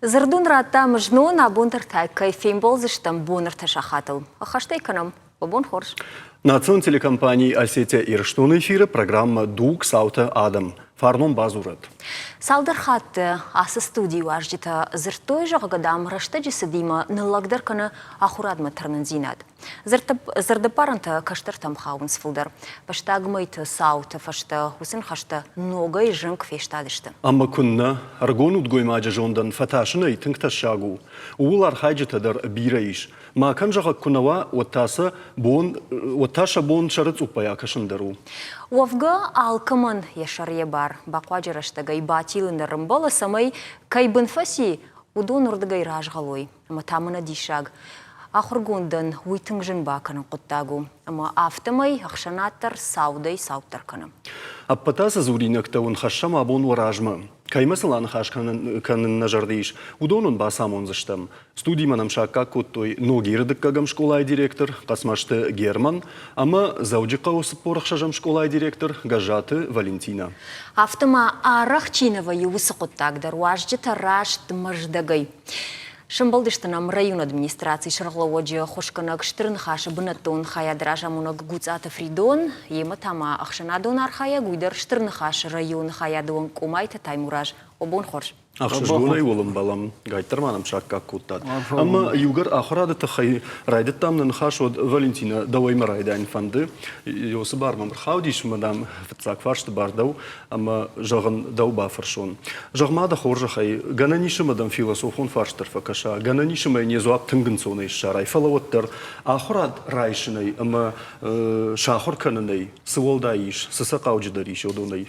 Дзырдон радтам знон, абон дӕр та кӕй фембӕлдзыстӕм бонырты сахатыл. Ӕххӕстӕй кӕнӕм. Уӕ бон хорз. Национ телекомпани «Осетия Ирыстоны» эфиры программӕ «Дуг, цаутӕ, адӕм». Фарнон бадзурӕд. Цалдӕр хатты ацы студийы уазджытӕ дзырдтой, зӕгъгӕ, дам, рӕстӕджы цыдимӕ ныллӕгдӕр кӕны ахуырадмӕ тырнындзинад. Дзырдӕппарӕнтӕ кӕстӕртӕм хауынц фылдӕр. Фӕстаг мӕйты цауты фӕстӕ уыцы ныхӕстӕ ногӕй зынг фестадысты. Ӕмӕ куыннӕ, ӕрыгон удгоймаджы зондӕн фӕтасынӕй тынг тӕссаг у. Ууыл архайджытӕ дӕр бирӕ ис. Макӕн зӕгъӕг куы нӕ уа, уӕд та сӕ бон, уӕд та сӕ бон сӕры цъуппӕй акӕсын дӕр у. Уӕвгӕ, алкӕмӕн йӕ сӕр йӕ бар. Бахъуаджы рӕстӕгӕй батилын дӕр ӕмбӕлы, цӕмӕй кӕй бын фӕци, уыдон уырдыгӕй разгъӕлой. Ӕмӕ та мӕнӕ диссаг. Ахуыргондӕн уый тынг зын бакӕнын хъуыддаг у, ӕмӕ афтӕмӕй ӕхсӕнад дӕр цаудӕй цауддӕр кӕны. Ӕппӕт ацы дзуринӕгтӕ уын хӕссӕм абон уӕ размӕ. Кӕимӕ сыл аныхас кӕнын нӕ зӕрды ис, уыдон уын бацамондзыстӕм. Студимӕ нӕм саккаг кодтой Ногиры дыккӕгӕм скъолайы директор Хъӕцмӕзты Герман ӕмӕ Дзӕуджыхъӕуы 46-ӕм скъолайы директор Гӕззаты Валентинӕ. Афтӕ ма арӕх чи нӕ вӕййы, уыцы хъуыддаг дӕр уазджытӕ раст Мӕздӕгӕй. Сӕмбӕлдысты нӕм районы администрацийы сӕргълӕууӕджы ӕххуысгӕнӕг Стыр Ныхасы бынӕттон хайады разамонӕг Гуцъаты Фридон, йемӕ та ма ӕхсӕнадон архайӕг, уый дӕр Стыр Ныхасы районы хайады уӕнг Къомайты Таймураз. О, бон хорз! Ӕхсызгонӕй уыл ӕмбӕлӕм, гайддӕр ма нӕм саккаг кодтат. Ӕмӕ иугӕр ахуырады тыххӕй райдыдтам нӕ ныхас, уӕд Валентина, дӕуӕй мӕ райдайын фӕнды. Ёсы бар мӕм ӕрхаудис, ӕмӕ дӕм фыццаг фарсты бар дӕу ӕмӕ зӕгъын дӕу бафӕрсон. Зӕгъ-ма дӕ хорзӕхӕй, гӕнӕн ис ӕмӕ дӕм философон фарст дӕр фӕкӕса, гӕнӕн ис ӕмӕ йын йӕ дзуапп тынг ӕнцонӕй ссарай, фӕлӕ уӕддӕр ахуырад райсынӕй ӕмӕ сахуыр кӕнынӕй цы уӕлдай ис, цы сӕ хъауджыдӕр ис уыдонӕй?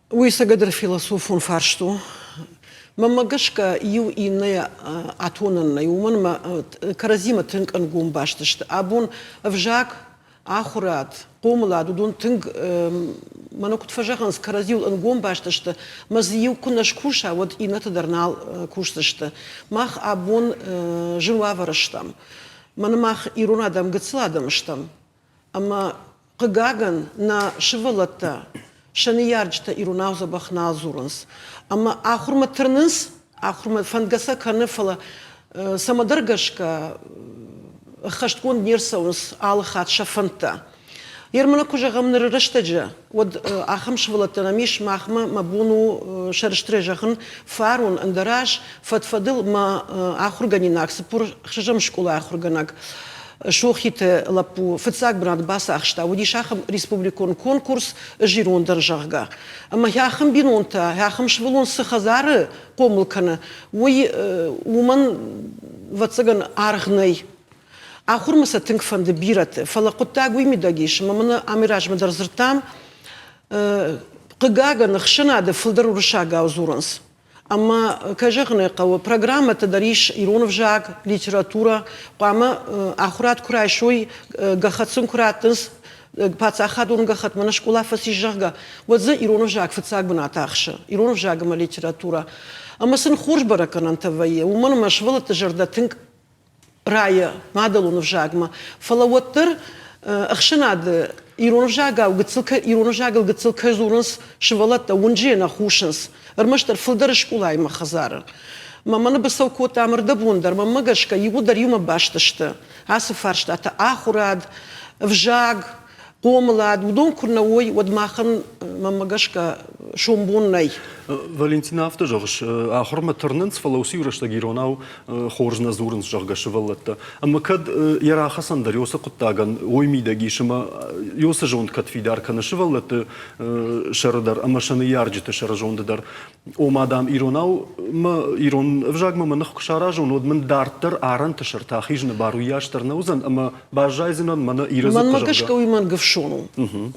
Уый цӕгӕдӕр философон фарст у. Мӕнмӕ гӕсгӕ, иу иннӕйӕ атонӕн нӕй, уымӕн ӕмӕ кӕрӕдзимӕ тынг ӕнгом баст сты. Абон ӕвзаг ахуырад, хъомылад, уыдон тынг, мӕнӕ куыд фӕзӕгъынц, кӕрӕдзиуыл ӕнгом баст сты, ӕмӕ дзы иу куы нӕ скуса, уӕд иннӕтӕ дӕр нал кусдзысты. Мах абон зын уавӕры стӕм. Мӕнӕ мах ирон адӕм гыццыл адӕм стӕм, ӕмӕ хъыгагӕн, нӕ сывӕллӕттӕ сӕ ныййарджытӕ иронау дзӕбӕх нал дзурынц. Ӕмӕ ахуырмӕ тырнынц, ахуырмӕ фӕндгӕ сӕ кӕны, фӕлӕ цӕмӕдӕр гӕсгӕ ӕххӕстгонд не рцӕуынц алы хатт сӕ фӕндтӕ. Ермана куы зӕгъӕм ныры рӕстӕджы, уӕд ахӕм сывӕллӕттӕ нӕм ис, махмӕ мӕ бон у сӕрыстырӕй зӕгъын, фарон, ӕндӕраз фӕд-фӕдыл мӕ ахуыргӕнинаг, 46-ӕм скъолайы ахуыргӕнӕг Сохиты лӕппу фыццаг бынат бацахста, уыдис ахӕм республикон конкурс ӕз ирон дӕн, зӕгъгӕ. Ӕмӕ ахӕм бинонтӕ, ахӕм сывӕллон цы хӕдзары хъомыл кӕны, уый уымӕн, ӕвӕццӕгӕн, аргъ нӕй. Ахуырмӕ сӕ тынг фӕнды бирӕты, фӕлӕ хъуыддаг уый мидӕг ис, ӕмӕ мын амӕй размӕ дӕр дзырдтам, хъыгагӕн, ӕхсӕнады фылдӕр уырыссагау дзурынц. Ӕмӕ, кӕй зӕгъын ӕй хъӕуы, программӕты дӕр ис ирон ӕвзаг, литературӕ. Хъуамӕ ахуырад куы райсой, гӕххӕтт сын куы раттынц, паддзахадон гӕххӕтт мӕнӕ скъола фӕцис, зӕгъгӕ, уӕд дзы ирон ӕвзаг фыццаг бынат ахсы, ирон ӕвзаг ӕмӕ литературӕ. Ӕмӕ сын хорз бӕрӕггӕнӕнтӕ вӕййы, уымӕн ӕмӕ сывӕллӕтты зӕрдӕ тынг райы мадӕлон ӕвзагмӕ, фӕлӕ уӕддӕр ӕхсӕнады ирон ӕвзагау гыццыл ирон ӕвзагыл гыццыл кӕй дзурынц сывӕллӕттӕ, уынджы нӕ хъусынц, ӕрмӕстдӕр фылдӕр скъолайы мӕ хӕдзары. Мӕ мӕны быцӕу кодтам ӕрдӕбон дӕр, мӕнмӕ гӕсгӕ иууылдӕр иумӕ баст сты ацы фарстатӕ ахуырад, ӕвзаг, хъомылад, уыдон куы нӕ уой, уӕд махӕн, мӕнмӕ гӕсгӕ, сомбон нӕй. Валентина, афтӕ зӕгъыс, ахуырмӕ тырнынц, фӕлӕ уыцы иу рӕстӕг иронау хорз нӕ дзурынц, зӕгъгӕ, сывӕллӕттӕ. Ӕмӕ кӕд йӕ рахӕцӕн дӕр ёсы хъуыддагӕн уой мидӕг ис, ӕмӕ ёсы зонд кӕд фидар кӕны сывӕллӕтты сӕры дӕр ӕмӕ сӕ ныййарджыты сӕры зонды дӕр, ома, дам, иронау мӕ ирон ӕвзагмӕ мӕ ных куы саразон, уӕд мын дарддӕр арӕнты сӕрты ахизыны бар уыйас дӕр нӕ уыдзӕн ӕмӕ баззайдзынӕн мӕнӕ Иры дзыхъхъы, Мӕнмӕ гӕсгӕ уый мӕнгӕфсон у.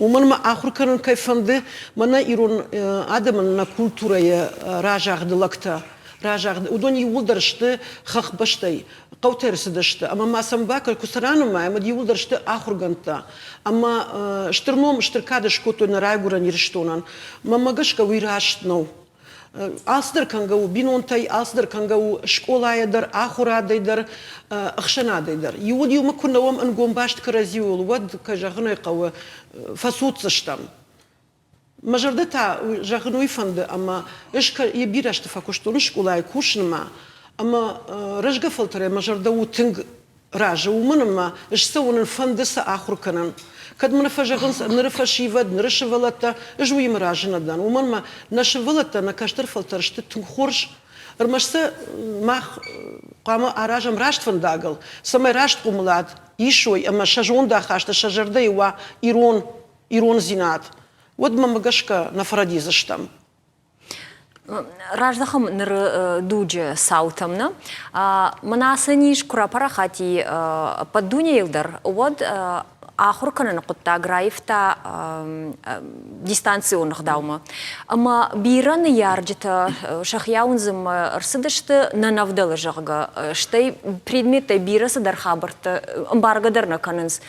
Уымӕн мӕ ахуыр кӕнын кӕй фӕнды, мӕнӕ ирон адӕмӕн нӕ культурӕйы разагъды лӕгтӕ, разагъды, уыдон иууылдӕр сты хӕхбӕстӕй, хъӕутӕ ӕрцыдысты ӕмӕ ма сӕм бакӕ куы сӕ ранымайӕм, уӕд иууылдӕр сты ахуыргӕндтӕ. Ӕмӕ стыр ном, стыр кад скодтой нӕ райгуырӕн Ирыстонӕн. Мӕнмӕ гӕсгӕ уый раст нӕу. Алцыдӕр кӕнгӕ у бинонтӕй, алцыдӕр кӕнгӕ у скъолайӕ дӕр, ахуырадӕй дӕр, ӕхсӕнадӕй дӕр. Иууыл иумӕ куы нӕ уӕм ӕнгом баст кӕрӕдзиуыл, уӕд, кӕй зӕгъын ӕй хъӕуы, фӕцуддзыстӕм. Мӕ зӕрдӕ та зӕгъын уый фӕнды, ӕмӕ ӕз йӕ бирӕ азты фӕкуыстон скъолайы кусынмӕ, ӕмӕ рӕзгӕ фӕлтӕрӕй мӕ зӕрдӕ у тынг разы, уымӕн ӕмӕ ссӕуын ын фӕнды сӕ ахуыр кӕнын. Кӕд мын фӕзӕгъынц ныры фӕсивӕд, ныры сывӕллӕттӕ, ӕз уыимӕ разы нӕ дӕн, уымӕн ӕмӕ нӕ сывӕллӕттӕ, нӕ кӕстӕр фӕлтӕр сты тынг хорз, ӕрмӕст сӕ мах хъуамӕ аразӕм раст фӕндагыл, цӕмӕй раст хъомылад исой ӕмӕ сӕ зондахасты, сӕ зӕрдӕйы уа ирон ирондзинад, уӕд мӕмӕ гӕсгӕ нӕ фӕрӕдидзыстӕм. Раздӕхӕм ныры дуджы цаутӕм нӕ. Мӕнӕ ацы низ куы рапарахат и ӕппӕт дунейыл дӕр, уӕд ахуыр кӕныны хъуыддаг раивта дистанцион ӕгъдаумӕ. Ӕмӕ бирӕ ныййарджытӕ сӕхи ауындзынмӕ ӕрцыдысты, нӕ нӕ вдӕлы, зӕгъгӕ, стӕй предметтӕй бирӕ цыдӕр хабӕрттӕ ӕмбаргӕ дӕр нӕ кӕнынц.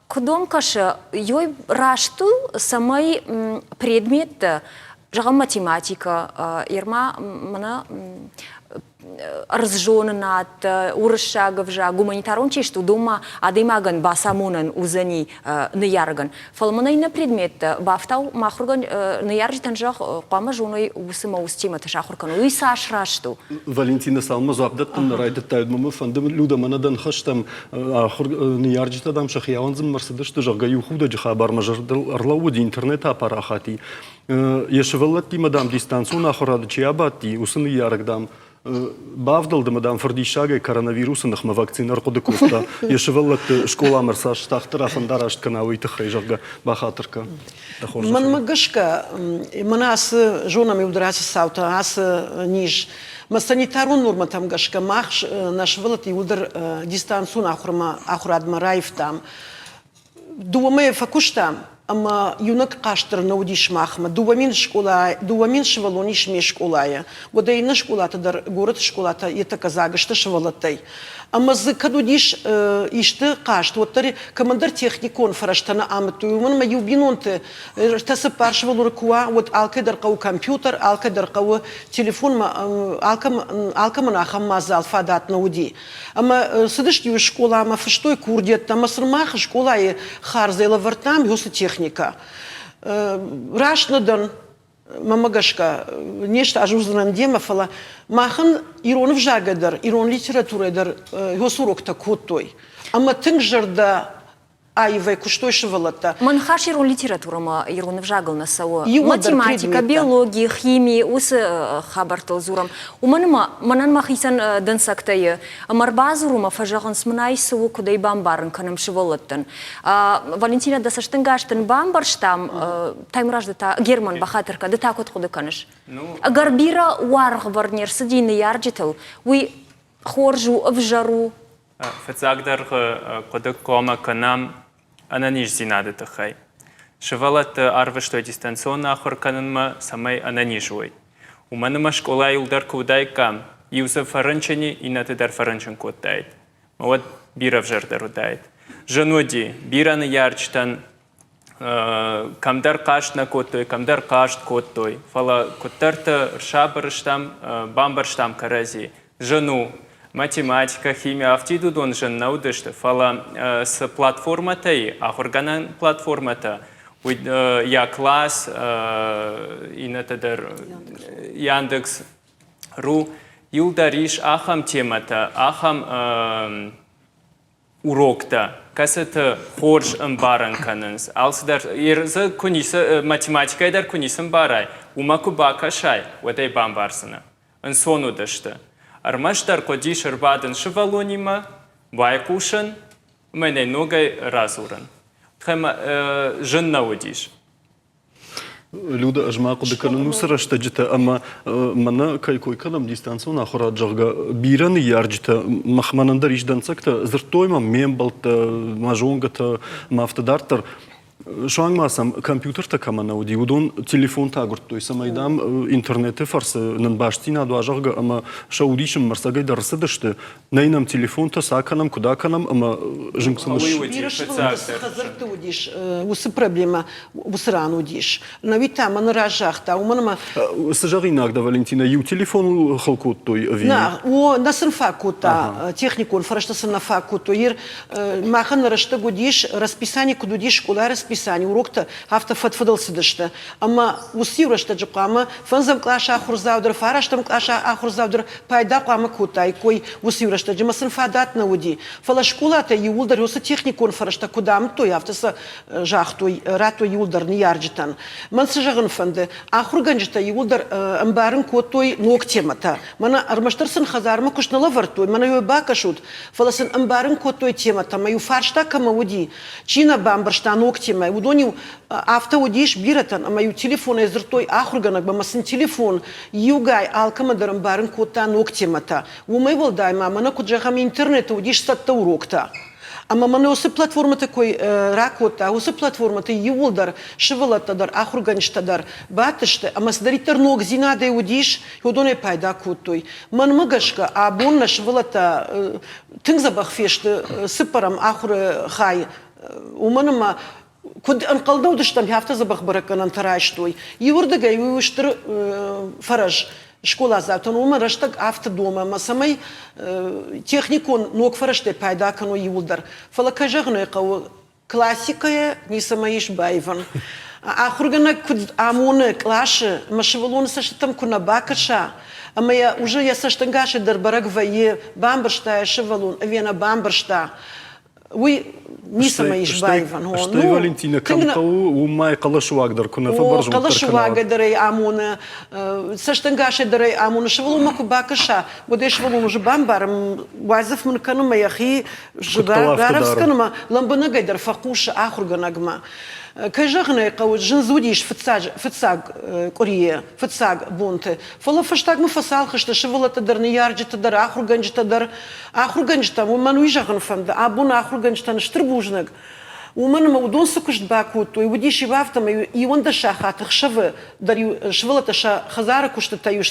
Куыд уӕм кӕсы, ёй раст у, цӕмӕй предметтӕ, зӕгъӕм, математикӕ, ерма мӕнӕ ӕрдззонынадтӕ, уырыссаг ӕвзаг, гуманитарон чи сты, уыдон ма адӕймагӕн бацамонӕн уыдзӕни ныййарӕгӕн. Фӕлӕ мӕнӕ иннӕ предметтӕ бафтау мӕ ахуыргӕн ныййарджытӕн зӕгъ, хъуамӕ зоной уыцы мӕ уыцы темӕтӕ сахуыр кӕной. Уый цас раст у? Валентина цалынмӕ дзуапп дӕттын нӕ райдыдта, уӕдмӕ мӕ фӕнды Люда мӕнӕ дӕ ныхӕстӕм ахуыр ныййарджытӕ дам сӕхи ауындзынмӕ ӕрцыдысты, зӕгъгӕ, иу худӕджы хабар мӕ зӕрдыл ӕрлӕууыди, интернет апарахат и. Йӕ сывӕллӕттимӕ, дам, дистанцион ахуырады чи абадти, уыцы ныййарӕг, дам, бавдӕлд ӕмӕ, дам, фырдиссагӕй коронавирусы ныхмӕ вакцинӕ ӕрхъуыды кодта. Йӕ сывӕллӕтты скъоламӕ цас тагъддӕр афӕндараст кӕна, уый тыххӕй, зӕгъгӕ, бахатыр кӕн. Мӕнмӕ гӕсгӕ, мӕнӕ ацы зонӕм иу дӕр ацы цаутӕ, ацы низ. Мӕ санитарон нормӕтӕм гӕсгӕ мах нӕ сывӕллӕтты иууылдӕр дистанцион ахуырмӕ, ахуырадмӕ раивтам. Дыууӕ мӕйы фӕкуыстам, ӕмӕ иунӕг хъаст дӕр нӕ уыдис махмӕ. 2000 скъола, 2000 сывӕллон ис ме скъолайы. Уӕдӕ иннӕ скъолаты дӕр, горӕты скъолатӕ йе тӕккӕ дзаг сты сывӕллӕттӕй. Ӕмӕ дзы кӕд уыдис исты хъаст, уӕддӕр кӕмӕндӕр техникон фӕрӕзтӕ нӕ амыдтой. Уымӕн ӕмӕ иу бинонты ӕртӕ цыппар сывӕллоны куы уа, уӕд алкӕй дӕр хъӕуы компьютер, алкӕй дӕр хъӕуы телефонмӕ, алкӕмӕн ахӕм мадзал фадат нӕ уыди. Ӕмӕ цыдысты-иу скъоламӕ, фыстой курдиӕттӕ ӕмӕ сын мах скъолайы хардзӕй лӕвӕрдтам уыцы техникӕ. Раст нӕ дӕн, мӕнмӕ гӕсгӕ, не сразы уыдзынӕн демӕ, фӕлӕ махӕн ирон ӕвзагӕй дӕр, ирон литературӕйӕ дӕр уыцы уроктӕ кодтой. Ӕмӕ тынг зӕрдӕ аивӕй куыстой сывӕллӕттӕ. Мӕ ныхас ирон литературӕмӕ ирон ӕвзагыл нӕ цӕуы. Математикӕ, биологи, хими, уыцы хабӕрттыл дзурӕм. Уымӕн ӕмӕ мӕнӕн мӕхицӕн дӕнцӕгтӕ и. Ӕмӕ ӕрбадзурынмӕ фӕзӕгъынц, мын ай цы у, куыд ӕй бамбарын кӕнӕм сывӕллӕттӕн. Валентина, дӕ цӕстӕнгас дын бамбӕрстам, Таймураз, ды та, Герман, бахатыр кӕн, ды та куыд хъуыды кӕныс? Ӕгӕр бирӕ уаргъвӕрд не рцыди ныййарджытыл, уый хорз у, ӕвзӕр у? Фыццагдӕр хъуыды хъуамӕ кӕнӕм ӕнӕниздзинады тыххӕй. Сывӕллӕтты арвыстой дистанцион ахуыр кӕнынмӕ, цӕмӕй ӕнӕниз уой. Уымӕн ӕмӕ скъолайы иу дӕр куы уыдаиккам, иу дзы фӕрынчын и, иннӕты дӕр фӕрынчын кодтаид. Уӕд бирӕ ӕвзӕрдӕр уыдаид. Зын уыди, бирӕ ныййарджытӕн кӕмдӕр хъаст нӕ кодтой, кӕмдӕр хъаст кодтой, фӕлӕ куыддӕрты рсабыр стӕм, бамбӕрстам кӕрӕдзи. Зын у. Математикӕ, хими, афтид уыдон зын нӕ уыдысты, фӕлӕ цы платформӕтӕ и, ахуыргӕнӕн платформӕтӕ, уый йӕ класс, иннӕтӕ дӕр Яндекс. Ру, иуылдӕр ис ахӕм темӕтӕ, ахӕм уроктӕ, кӕцыты хорз ӕмбарын кӕнынц. Алцыдӕр дзы куы ницы, математикӕйы дӕр куы ницы ӕмбарай, уымӕ куы бакӕсай, уӕд ӕй бамбардзынӕ. Ӕнцон уыдысты. Ӕрмӕстдӕр хъуыдис ӕрбадын сывӕллонимӕ, байхъусын ӕмӕ йын ӕй ногӕй радзурын. Зын нӕ уыдис. Люда, ӕз ма хъуыды кӕнын уыцы рӕстӕджытӕ ӕмӕ мӕнӕ кӕй кой кӕнӕм дистанцион ахуырад, зӕгъгӕ, бирӕ ныййарджытӕ мӕнӕн дӕр ис дӕнцӕгтӕ, дзырдтой мӕм ме мбӕлттӕ, мӕ зонгӕтӕ ӕмӕ афтӕ дарддӕр. Суанг ма сӕм компьютертӕ кӕмӕ нӕ уыди, уыдон телефонтӕ агуырдтой, цӕмӕй, дам, интернеты фӕрцы нын бастдзинад уа, зӕгъгӕ, ӕмӕ сӕ удисынмӕ ӕрцӕгӕй дӕр ӕрцыдысты. Нӕй нӕм телефонтӕ, цы акӕнӕм, куыд акӕнӕм, ӕмӕ зынг сын Бирӕ сывӕллӕтты цы хӕдзӕртты уыдис, уыцы проблемӕ уыцы ран уыдис. Науид та мӕн раз загъта, уымӕн ӕмӕ... Цы зӕгъинаг дӕ, Валентина, иу телефоныл хыл кодтой ӕви? Нӕ, о, нӕ сын фаг кодта, техникон фӕрӕзтӕ сын нӕ фаг кодтой. Махӕн рӕстӕг уыдис, расписание куыд уыдис, скъолайы расписание. расписание, уроктӕ афтӕ фӕд-фӕдыл цыдысты. Ӕмӕ уыцы иу рӕстӕджы хъуамӕ фӕндзӕм къласы ахуырдзау дӕр, фарӕстӕм къласы ахуырдзау дӕр пайда хъуамӕ кодтаиккой уыцы иу рӕстӕджы ӕмӕ сын фадат нӕ уыди. Фӕлӕ скъолатӕ иууылдӕр уыцы техникон фӕрӕзтӕ куыд амыдтой, афтӕ сӕ загътой, радтой иууылдӕр ныййарджытӕн. Мӕн цы зӕгъын фӕнды, ахуыргӕнджытӕ иууылдӕр ӕмбарын кодтой ног темӕтӕ. Мӕнӕ ӕрмӕстдӕр сын хӕдзармӕ куыст нӕ лӕвӕрдтой, мӕнӕ иу бакӕсут, фӕлӕ сын ӕмбарын кодтой темӕтӕ, ӕмӕ-иу фарста кӕмӕ уыди, чи нӕ бамбӕрста ног темӕ, уыдон-иу афтӕ уыдис бирӕтӕн, ӕмӕ-иу телефонӕй дзырдтой ахуыргӕнӕгмӕ, ӕмӕ сын телефон иугай алкӕмӕ дӕр ӕмбарын кодта ног темӕтӕ. Уымӕй уӕлдай ма мӕнӕ куыд зӕгъӕм, интернеты уыдис цӕттӕ уроктӕ. Ӕмӕ мӕнӕ уыцы платформӕты кой ракодта, уыцы платформӕты иууылдӕр сывӕллӕттӕ дӕр, ахуыргӕнджытӕ дӕр бадтысты ӕмӕ цыдӕриддӕр ногдзинадӕй уыдис, уыдонӕй пайда кодтой. Мӕнмӕ гӕсгӕ, абон нӕ сывӕллӕттӕ тынг дзӕбӕх фесты цыппӕрӕм ахуыры хай, уымӕн ӕмӕ куыд ӕнхъӕл нӕ уыдыстӕм, афтӕ дзӕбӕх бӕрӕггӕнӕнтӕ райстой. Иуырдыгӕй уый у стыр фӕрӕз скъоладзаутӕн, уымӕн рӕстӕг афтӕ домы, ӕмӕ цӕмӕй техникон ног фӕрӕзтӕй пайда кӕной иууылдӕр. Фӕлӕ, кӕй зӕгъын ӕй хъӕуы, классикӕйӕ ницӕмӕ ис баивӕн. Ахуыргӕнӕг куыд амоны къласы, ӕмӕ сывӕллоны цӕстытӕм куы нӕ бакӕса, ӕмӕ йӕ уже йӕ цӕстӕнгасы дӕр бӕрӕг вӕййы, бамбӕрста йӕ сывӕллон ӕви нӕ бамбӕрста, уый ницӕмӕ ис баивӕн. Стӕй Валентина, кӕм хъӕуы, уым ма хъӕлӕсыуаг дӕр куы нӕ фӕбӕрзонддӕр кӕна. Хъӕлӕсыуагӕй дӕр ӕй амоны, цӕстӕнгасӕй дӕр ӕй амоны. Сывӕллонмӕ куы бакӕса, уӕд ӕй сывӕллон уже бамбары, уайдзӕф мын кӕны мӕ йӕхи рарӕвдз кӕны мӕ лӕмбынӕгӕй дӕр фӕхъусы ахуыргӕнӕгмӕ. Кӕй зӕгъын ӕй хъӕуы, зын дзы уыдис фыццаг къуырийы, фыццаг бонты. Фӕлӕ фӕстагмӕ фӕцалх сты сывӕллӕттӕ дӕр, ныййарджытӕ дӕр, ахуыргӕнджытӕ дӕр. Ахуыргӕнджытӕм, уымӕн уый зӕгъын фӕнды, абон ахуыргӕнджытӕн стыр бузныг, уымӕн ӕмӕ уыдон цы куыст бакодтой, уыдис-иу афтӕмӕй 11 сахаты ӕхсӕвы дӕр-иу сывӕллӕттӕ сӕ хӕдзары куыстытӕ-иу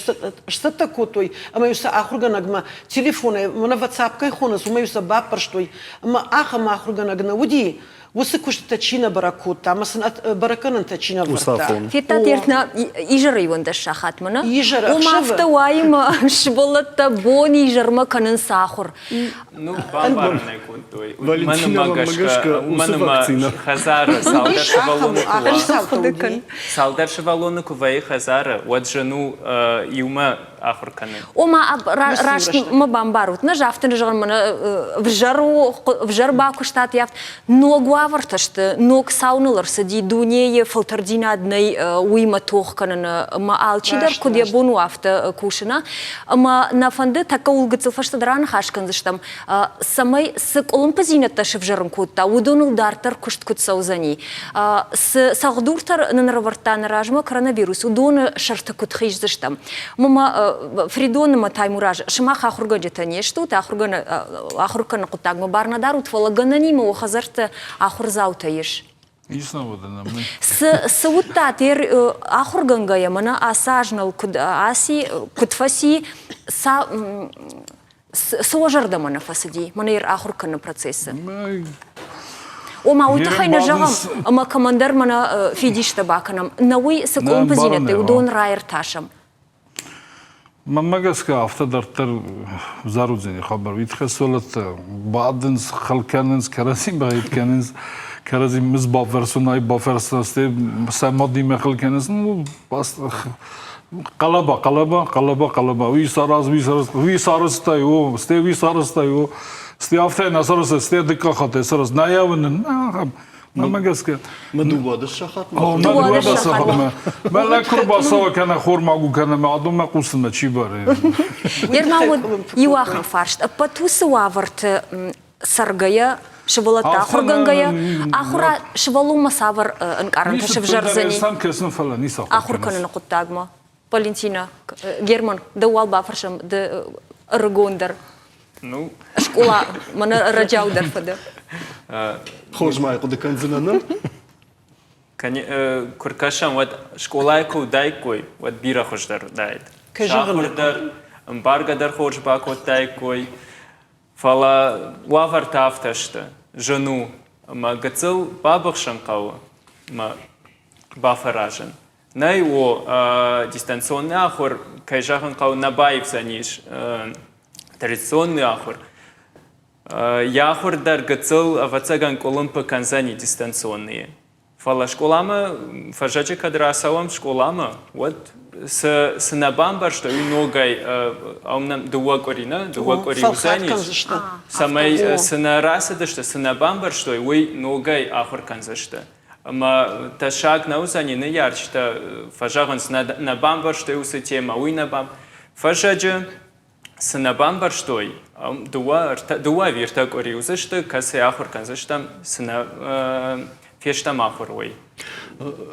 сцӕттӕ кодтой ӕмӕ-иу сӕ ахуыргӕнӕгмӕ телефонӕй, мӕнӕ WhatsApp кӕй хонынц, уымӕ-иу сӕ баппӕрстой. Ӕмӕ ахӕм ахуыргӕнӕг нӕ уыди, уыцы куыстытӕ чи нӕ бӕрӕг кодта ӕмӕ сын бӕрӕггӕнӕнтӕ чи нӕ вӕрдта. Федтат ӕртӕ изӕры 11 сахатмӕ, нӕ? Изӕры, Ома афтӕ уайы мӕ сывӕллӕттӕ бон изӕрмӕ кӕнынц ахуыр. Ну, бамбарын ӕй кодтой. Мӕнмӕ гӕсгӕ, уымӕн ӕмӕ хӕдзары цалдӕр сывӕллоны куы уа, цалдӕр сывӕллоны куы вӕййы хӕдзары, уӕд зын у иумӕ ахуыр кӕнын. Ома, раст мӕ бамбарут, нӕ афтӕ зӕгъын, мӕнӕ ӕвзӕр у, ӕвзӕр бакуыстат, ног уавӕртӕ сты, ног цау ныл ӕрцыди, дунейы фӕлтӕрддзинад нӕй уыимӕ тох кӕныны, ӕмӕ алчидӕр куыд йӕ бон у, афтӕ кусына. Ӕмӕ нӕ фӕнды тӕккӕ ууыл гыццыл фӕстӕдӕр аныхас кӕндзыстӕм, цӕмӕй цы къуылымпыдзинӕдтӕ сывзӕрын кодта, уыдоныл дарддӕр куыст куыд цӕудзӕни. Цы цӕлхдуртӕ нын ӕрӕвӕрдта нӕ размӕ коронавирус, уыдоны сӕрты куыд хиздзыстӕм. Мӕ Фридон ӕмӕ Таймураз, сымах ахуыргӕнджытӕ не стут, ахуыр кӕныны хъуыддагмӕ бар нӕ дарут, фӕлӕ гӕнӕнимӕ уӕ хӕдзӕртты ахуырдзаутӕ ис. Ис нӕ уыдына. Цы, цы уыдтат ер ахуыргӕнгӕйӕ, мӕнӕ ацы аз ныл куыд аци, куыд фӕци, цы уӕ зӕрдӕмӕ нӕ фӕцыди, мӕнӕ ер ахуыр кӕныны процессы? Ома уый тыххӕй нӕ зӕгъӕм, ӕмӕ кӕмӕндӕр мӕнӕ фидистӕ бакӕнӕм, нӕ уый цы къуылымпыдзинӕдтӕ, уыдон раиртасӕм. Мӕнмӕ гӕсгӕ, афтӕ дарддӕр взӕр уыдзӕни хабар. Уый тыххӕй сывӕллӕттӕ бадынц, хыл кӕнынц, кӕрӕдзи баид кӕнынц, кӕрӕдзи мыз бафӕрсынӕй бафӕрсынц, стӕй сӕ мадимӕ хыл кӕнынц. Ну, хъӕлӕба, хъӕлӕба, хъӕлӕба, хъӕлӕба. Уый сараз, уый сараз, уый сарӕзтай, о, стӕй уый сарӕзтай, о. Стӕй афтӕ нӕ сарӕзтай, стӕй дыккаг хатт сарӕзт. Нӕ йӕ уынын, ахӕм. Мӕнмӕ гӕсгӕ. Мӕ дыууадӕс сахатмӕ. О, мӕ дыууадӕс сахатмӕ. Мӕ лӕг куы рбацӕуа кӕнӕ хормагу кӕнӕ мӕ адонмӕ хъусынмӕ чи бары? Нырма уыд иу ахӕм фарст. Ӕппӕт уыцы уавӕрты цӕргӕйӕ, сывӕллӕттӕ ахуыргӕнгӕйӕ, ахуыра сывӕллонмӕ цавӕр ӕнкъарӕнтӕ сывзӕрдзӕни ахуыр кӕныны хъуыддагмӕ? Валентина, Герман, дӕу уал бафӕрсӕм, ды ӕрыгондӕр. Ну, скъола мӕнӕ ӕрӕджиау дӕр фӕдӕ. Хорз ма хъуыды кӕндзынӕ ныр? Куы ркӕсӕм, уӕд скъолайы куы уыдаиккой, уӕд бирӕ хуыздӕр уыдаид. Сахуыр дӕр, ӕмбаргӕ дӕр хорз бакодтаиккой. Фӕлӕ уавӕртӕ афтӕ сты, зын у, ӕмӕ гыццыл бабыхсын хъӕуы ӕмӕ бафӕразын. Нӕй, о, дистанционный ахуыр, кӕй зӕгъын хъӕуы, нӕ баивдзӕнис традиционный ахуыр. Йӕ ахуыр дӕр гыццыл, ӕвӕццӕгӕн, къуылымпы кӕндзӕни дистанционныйы. Фӕлӕ скъоламӕ фӕззӕджы кӕд рацӕуӕм скъоламӕ, уӕд цы, цы нӕ бамбӕрстой, уый ногӕй дыууӕ къуыри нӕ, дыууӕ къуыри уыдзӕнис, цӕмӕй цы нӕ рацыдысты, цы нӕ бамбӕрстой, уый ногӕй ахуыр кӕндзысты. Ӕмӕ тӕссаг нӕ уыдзӕни, ныййарджытӕ фӕзӕгъынц, нӕ, нӕ бамбӕрстой уыцы темӕ, уый нӕ бам... Фӕззӕджы цы нӕ бамбӕрстой, дыууӕ, дыууӕ ӕви ӕртӕ къуыри уыдзысты, кӕцыйы ахуыр кӕндзыстӕм, цы нӕ фестӕм ахуыр, уый.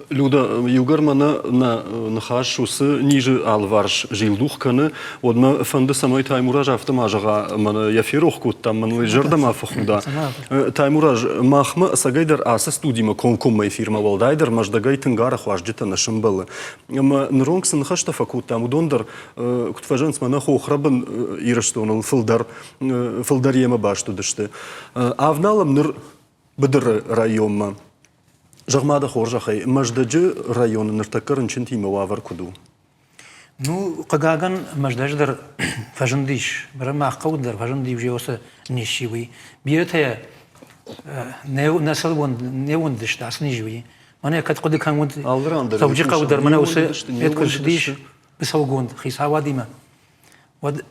Люда, иугӕр мӕнӕ нӕ ныхас уыцы низы алыварс зилдух кӕны, уӕд мӕ фӕнды, цӕмӕй Таймураз афтӕ ма зӕгъа, мӕнӕ йӕ ферох кодтам, мӕн зӕрдӕмӕ фӕхуда. Таймураз, махмӕ ӕцӕгӕйдӕр ацы студимӕ комкоммӕ эфирмӕ уӕлдайдӕр Мӕздӕгӕй тынг арӕх уазджытӕ нӕ сӕмбӕлы. Ӕмӕ ныронг цы ныхӕстӕ фӕкодтам, уыдон дӕр куыд фӕзӕгъынц, мӕнӕ хохрӕбын Ирыстоныл фылдӕр, фылдӕр йемӕ баст уыдысты. Авналӕм ныр быдыры районмӕ. Зӕгъ-ма дӕ хорзӕхӕй, Мӕздӕджы районы ныртӕккӕ рынчынтимӕ уавӕр куыд у? Ну, хъыгагӕн, Мӕздӕджы дӕр фӕзындис, мах хъӕуы дӕр фӕзынди уже уыцы низ уый. Бирӕтӕ нӕ не уӕндысты ацы низ уый. Мӕнӕ кӕд хъуыды кӕнут, Дзӕуджыхъӕуы дӕр мӕнӕ уыцы куы ссыдис быцӕугонд хицауадимӕ, уӕд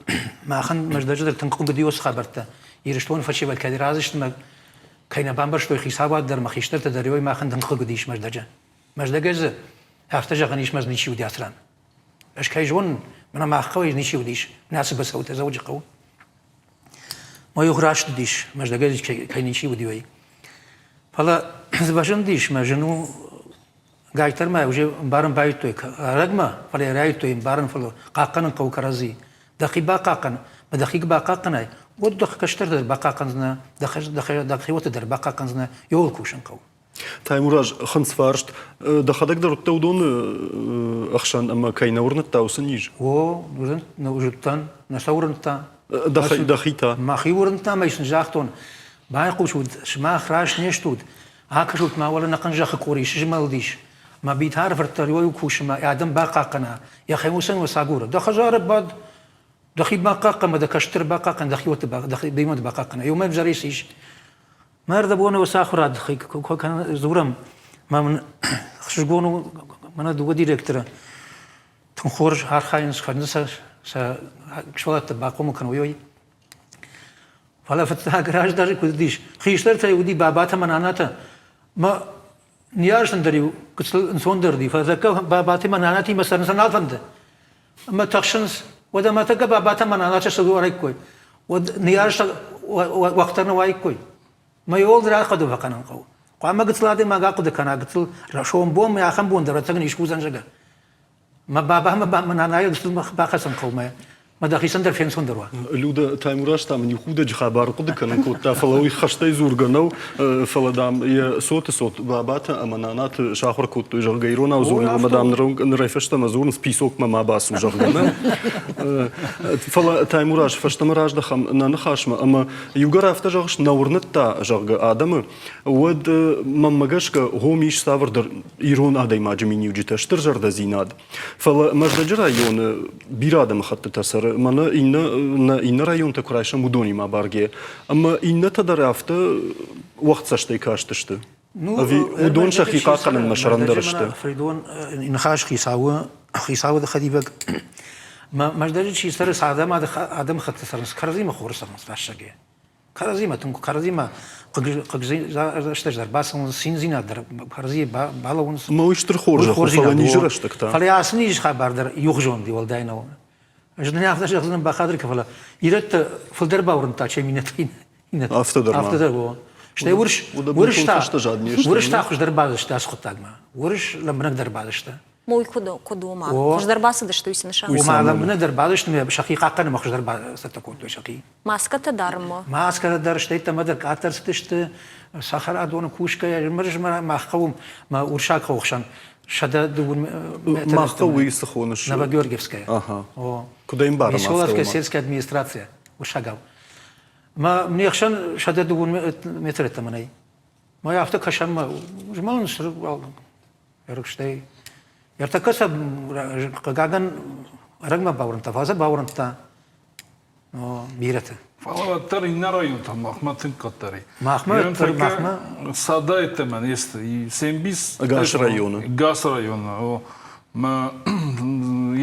махӕн Мӕздӕджы дӕр тынг хъыг уыди уыцы хабӕрттӕ. Ирыстоны фӕсивӕд кӕй разысты мӕ кӕй нӕ бамбӕрстой хицауад дӕр мӕ хистӕртӕ дӕр, уый махӕн тынг хъыг уыдис Мӕздӕджы. Мӕздӕгӕй дзы афтӕ зӕгъӕн ис, мӕ дзы ничи уыди ацы ран. Ӕз кӕй зонын, мӕнӕ мах хъӕуӕй ничи уыдис, нӕ ацы быцӕутӕ Дзӕуджыхъӕуы. Мӕ иу раст уыдис, Мӕздӕгӕй дзы кӕй ничи уыди, уый. Фӕлӕ дзы фӕзындис, мӕ зын у, гайтар мӕ уже ӕмбарын байдтой ӕрӕгмӕ, фӕлӕ райдтой ӕмбарын, фӕлӕ хъахъхъӕнын хъӕуы кӕрӕдзи. Дӕхи бахъахъхъӕн, мӕ дӕхи куы бахъахъхъӕнай, уӕд дӕ кӕстӕрты дӕр бахъахъхъӕндзынӕ, дӕхиуӕтты дӕр бахъахъхъӕндзынӕ, иуыл кусын хъӕуы. Таймураз, хынцфарст, дӕхӕдӕг дӕр уыдтӕ уыдоны ӕхсӕн ӕмӕ кӕй нӕ уырныдта уыцы низ? О, уырныдтӕн, нӕ сӕ уырныдта. Дӕхи та? Мӕхи уырныдта ӕмӕ сын загътон, байхъусут, сымах раст не стут, акӕсут ма уӕлӕ ӕнӕхъӕн зӕххы къори сызмӕлдис, мӕ битары фырт дӕр иу кусы мӕ адӕм бахъахъхъӕна, йӕхи усӕн ус агуры. Дӕ хӕдзары бад, дӕхи бахъахъхъӕн мӕ дӕ кӕстӕр бахъахъхъӕн, дӕхиуӕтты дӕхи бинонты бахъахъхъӕна. Иумӕ ӕвзӕр ис ис. Мӕ ӕрдӕбоны уыцы ахуырад дзурӕм, мӕ мын ӕхсызгон у, мӕнӕ дыууӕ директоры тынг хорз архайынц, фӕнды сӕ сӕ сывӕллӕтты бахъомыл кӕной, уый. Фӕлӕ фыццаг раздӕр куыд уыдис, хистӕртӕй уыди бабатӕ мӕ нанатӕ, мӕ ныййарджытӕн дӕр-иу гыццыл ӕнцондӕр уыди, фӕлӕ тӕккӕ бабатимӕ нанатимӕ цӕрын сӕ нал фӕнды. Ӕмӕ тыхсынц, уӕдӕ мӕ тӕккӕ бабатӕ мӕ нанатӕ цы уариккой, уӕд ныййарджытӕ уӕгъддӕр нӕ уаиккой. Мӕ иуыл дӕр ахъуыды фӕкӕнын хъӕуы. Хъуамӕ гыццыл адӕймаг ахъуыды кӕна, гыццыл сомбон мӕ ахӕм бон дӕр ӕцӕг искуы уыдзӕн, зӕгъгӕ. Мӕ баба мӕ мӕ нанайыл бахӕцын хъӕуы мӕ мӕ дӕхицӕн дӕр фенцондӕр уа. Люда, Таймураз та мын иу худӕджы хабар хъуыды кӕнын кодта, фӕлӕ уый хӕстӕй дзургӕ нӕу, фӕлӕ, дам, йӕ цоты цот бабатӕ ӕмӕ нанаты сахуыр кодтой, зӕгъгӕ, иронау дзурын, ӕмӕ, дам, нырӕй фӕстӕмӕ дзурынц, писокмӕ ма бацу, зӕгъгӕ. Нӕ? Фӕлӕ, Таймураз, фӕстӕмӕ раздӕхӕм нӕ ныхасмӕ, ӕмӕ иугӕр афтӕ зӕгъыс, нӕ уырныдта, зӕгъгӕ, адӕмы, уӕд, мӕнмӕ гӕсгӕ, гъом ис цавӕрдӕр ирон адӕймаджы миниуджытӕ, стыр зӕрдӕдзинад. Фӕлӕ Мӕздӕджы районы бирӕ адӕмыхӕттытӕ цӕры, мӕнӕ иннӕ, нӕ иннӕ районтӕ куы райсӕм, уыдонимӕ баргӕ. Ӕмӕ иннӕтӕ дӕр афтӕ уӕгъдцӕстӕй кастысты. Ну, Ӕви уыдон сӕхи хъахъхъӕнынмӕ сӕрӕндӕр сты? Фридон ныхас хицауы хицауы хӕдивӕг Мӕздӕджы чи цӕры, цы адӕм адӕмыхатты цӕрынц, кӕрӕдзимӕ хорз цӕрынц рӕстӕгӕй. Кӕрӕдзимӕ тынг кӕрӕдзимӕ хъыгзӕрдӕ дӕр бацӕуынц, циндзинад дӕр кӕрӕдзийы балӕууынц. Ӕмӕ уый стыр хорзӕх у, фӕлӕ низы рӕстӕг та. Фӕлӕ ацы низы хабар дӕр иухуызон уӕлдай нӕу. Ӕз дын афтӕ зӕгъдзынӕн бахатыр кӕн, фӕлӕ ирӕттӕ фылдӕр бауырныдта, чем иннӕтӕ. Афтӕ дӕр ма. Афтӕ дӕр, о. Стӕй уырыс, уырыс та, уырыс та хуыздӕр базысты ацы хъуыддагмӕ. Уырыс лӕмбынӕгдӕр базысты. Мой куыд, куыд уома? Хуыздӕр бацыдысты уый цы нысан? Ома лӕмбынӕгдӕр базысты ӕмӕ сӕхи хъахъхъӕнынмӕ хуыздӕр бацӕттӕ кодтой сӕхи. Маскӕтӕ дарынмӕ? Маскӕтӕ дӕр, стӕй дӕр къаддӕр цыдысты цӕхӕрадоны кусгӕйӕ. Мах хъӕуы мӕ урсаг хъӕуы хсӕн 102 метры. Мах хъӕуы уый цы хоныс? Новогеоргиевская. Ага. О. Куыд ӕмбарӕм афтӕ? Веселовская сельская администрация, урсагау. Мӕ не хсӕн 102 метры ӕддӕмӕ нӕй. Мӕ афтӕ кӕсӕм, змӕлынц ӕрыгстӕй. Ӕртӕккӕ сӕ хъыгагӕн ӕрӕгмӕ бауырныдта, фӕлӕ сӕ бауырныдта бирӕты. Фӕлӕ уӕддӕр иннӕ районтӕм махмӕ тынг къаддӕр и. Махмӕ уӕддӕр махмӕ? Сӕдӕйттӕмӕ не сты. Се мбис... Ӕгас районы? Ӕгас районы, о. Мӕ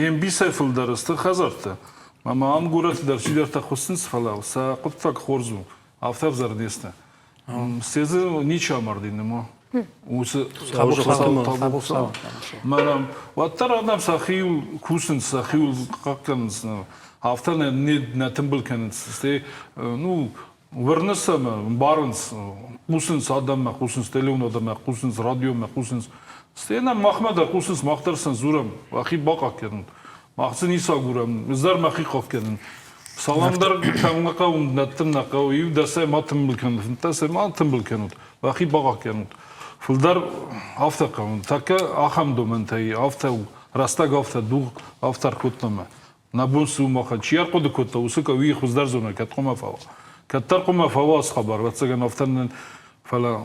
йе мбисӕй фылдӕр сты хӕдзӕрттӕ. Ӕмӕ ам горӕты дӕр чидӕртӕ хуыссынц, фӕлӕ сӕ хъуыддаг хорз у. Афтӕ ӕвзӕр не сты. Се дзы ничи амарди нырма. Уыцы Мӕнӕ уӕддӕр адӕм сӕхиуыл кусынц, сӕхиуыл хъахъхъӕнынц. Афтӕ нӕ, нӕ тымбыл кӕнынц. Стӕй, ну, уырны сӕ ӕмӕ ӕмбарынц, хъусынц адӕммӕ, хъусынц телеуынадмӕ, хъусынц радиомӕ, хъусынц. Стӕй нӕм махмӕ дӕр хъусынц, мах дӕр сын дзурӕм, уӕхи бахъахъхъӕнут. Мах дзы ницы агурӕм, ӕз дӕр мӕхи хъахъхъӕнын. Салам дӕр кӕм нӕ хъӕуы, дӕттын нӕ хъӕуы, иу дӕсӕй ма тымбыл кӕнут, фынддӕсӕй ма тымбыл кӕнут, уӕхи бахъахъхъӕнут. Фылдӕр афтӕ хъӕуы, тӕккӕ ахӕм домӕнтӕй, афтӕ у, рӕстӕг афтӕ, дугъ афтӕ ӕркодта мӕ. Нӕ бон цы у махӕн, чи ӕрхъуыды кодта, уыцы уый хуыздӕр зоны, кӕд хъуамӕ фӕуа. Кӕддӕр хъуамӕ фӕуа ацы хабар, ӕвӕццӕгӕн, афтӕ нын, фӕлӕ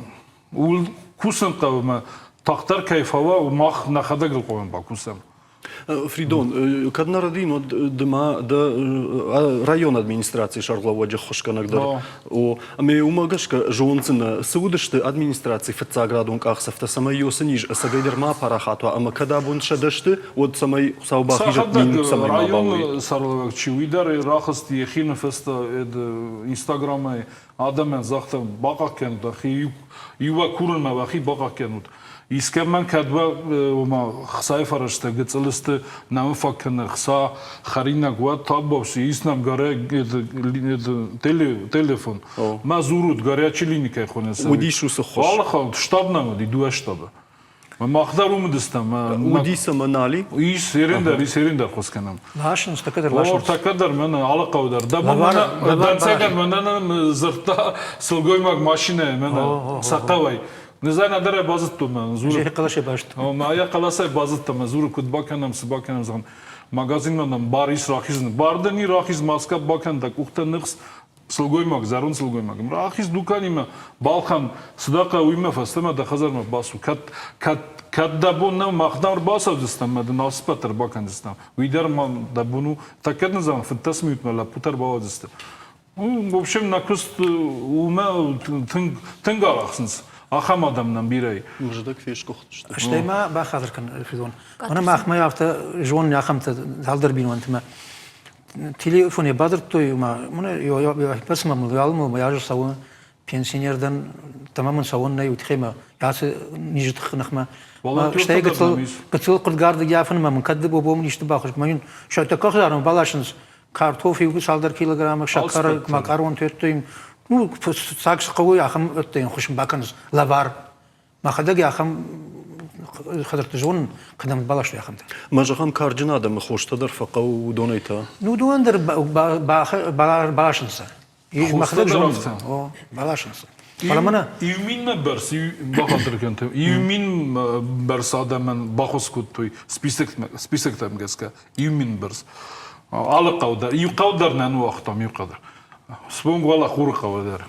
ууыл кусын хъӕуы ӕмӕ тагъддӕр кӕй фӕуа, мах нӕхӕдӕг ыл хъуамӕ бакусӕм. Фридон, кӕд нӕ рӕдийын, уӕд ды ма дӕ районы администрацийы сӕргълӕууӕджы ӕххуысгӕнӕг дӕр. О, ӕмӕ уымӕ гӕсгӕ зондзынӕ, цы уыдысты администрацийы фыццаградон къахдзӕфтӕ, цӕмӕй уыцы низ ӕцӕгӕйдӕр ма апарахат уа ӕмӕ кӕд абон сӕ сты, уӕд цӕмӕй Хуыцау бахизӕд мин, цӕмӕй ма бауой. Районы сӕргълӕууӕг чи, уый дӕр рахызт йӕхи ныффыста Инстаграмӕй адӕмӕн загъта, бахъахъхъӕнут уӕхи, иу курынмӕ уӕхи бахъахъхъӕнут. Искӕмӕн кӕд уӕ ома хцайы фӕрӕзтӕ гыццыл сты, нӕм фаг кӕны хца, хӕринаг, уӕд табуафси, ис нӕм телефон. Мӕ дзурут, горячий лини кӕй хонынц. Уыдис уыцы ххуыс. Алыхатт штаб нӕм уыди, дыууӕ штабы. Мах дӕр уым уыдыстӕм. Уыдис ӕмӕ нал и? Ис, ерен дӕр, ис, ерен дӕр хос кӕнӕм. Ласынц, тӕккӕ дӕр ласынц. О, тӕккӕ дӕр мӕнӕ алы хъӕу дӕр. Дӕ дӕнцӕгӕн мӕнӕ дзырдта сылгоймаг машинӕйы мӕнӕ сӕ хъӕуӕй. Нызӕн ӕндӕрӕй базыдтон мӕ дзуры. Йӕ хъӕлӕсӕй базыдтон. Мӕ йӕ хъӕлӕсӕй базыдтон мӕ дзуры, куыд бакӕнӕм, цы бакӕнӕм, зӕгъын. Магазинмӕ нӕм бар ис рахизын. Бар дын и рахиз, маскӕ бакӕн, дӕ къухтӕ ныхс, сылгоймаг, зӕронд сылгоймаг. Рахиз дуканимӕ, балхӕн, цы дӕ хъӕуы, уыимӕ фӕстӕмӕ дӕ хӕдзармӕ бацу. Кӕд, кӕд, кӕд дӕ бон нӕу, мах дӕм ӕрбацӕудзыстӕм ӕмӕ дын алцыппӕт ӕрбакӕндзыстӕм. Уый дӕр ма дӕ бон у. Тӕккӕ дын зӕгъын, 15 минутмӕ лӕппутӕ ӕрбауадздзысты. В общем, нӕ куыст уымӕ тынг, тынг арӕхсынц. Ахӕм адӕм нӕм бирӕ и. Мӕздӕг фесгуыхтысты. Стӕй ма бахатыр кӕн, Федон. Мӕнӕ махмӕ афтӕ зонын ахӕмтӕ цалдӕр бинонтимӕ. Телефонӕй бадзырдтой, ма мӕнӕ бӕрцмӕ мыл уӕлмыл мӕ азы цӕуы пенсионер дӕн, тӕмӕ мын цӕуын нӕй, уый тыххӕй мӕ ацы низы тыххы ныхмӕ. Стӕй гыццыл гыццыл хъуыдгарды йафынмӕ мын кӕд бобом исты бахуыз, мӕ йын сӕ тӕккӕ хӕдзармӕ баласынц картоф иу цалдӕр килограммы, сӕкӕр, макарон федтой, ну, цаг цы хъӕуы, ахӕм ӕддӕйын хуыз бакӕнынц лӕвар. Мӕхӕдӕг ахӕм хӕдзӕртты зонын, кӕдӕм баластой ахӕмтӕ. Мӕ зӕгъӕм, карджын адӕмы хостӕ дӕр фӕхъӕуы уыдонӕй та? Ну, уыдон дӕр баласынц. Мӕхӕдӕг зонын. О, баласынц. Фӕлӕ мӕнӕ... Иу минмӕ бӕрц, бахатыр кӕнтӕ, иу мин бӕрц адӕмӕн баххуыс кодтой списоктӕм гӕсгӕ. Иу мин бӕрц. Алы хъӕу дӕр, иу хъӕу дӕр нӕ ныууагътам, иу хъӕу дӕр. Сбонг уӕлӕ Хуры хъӕуы дӕр.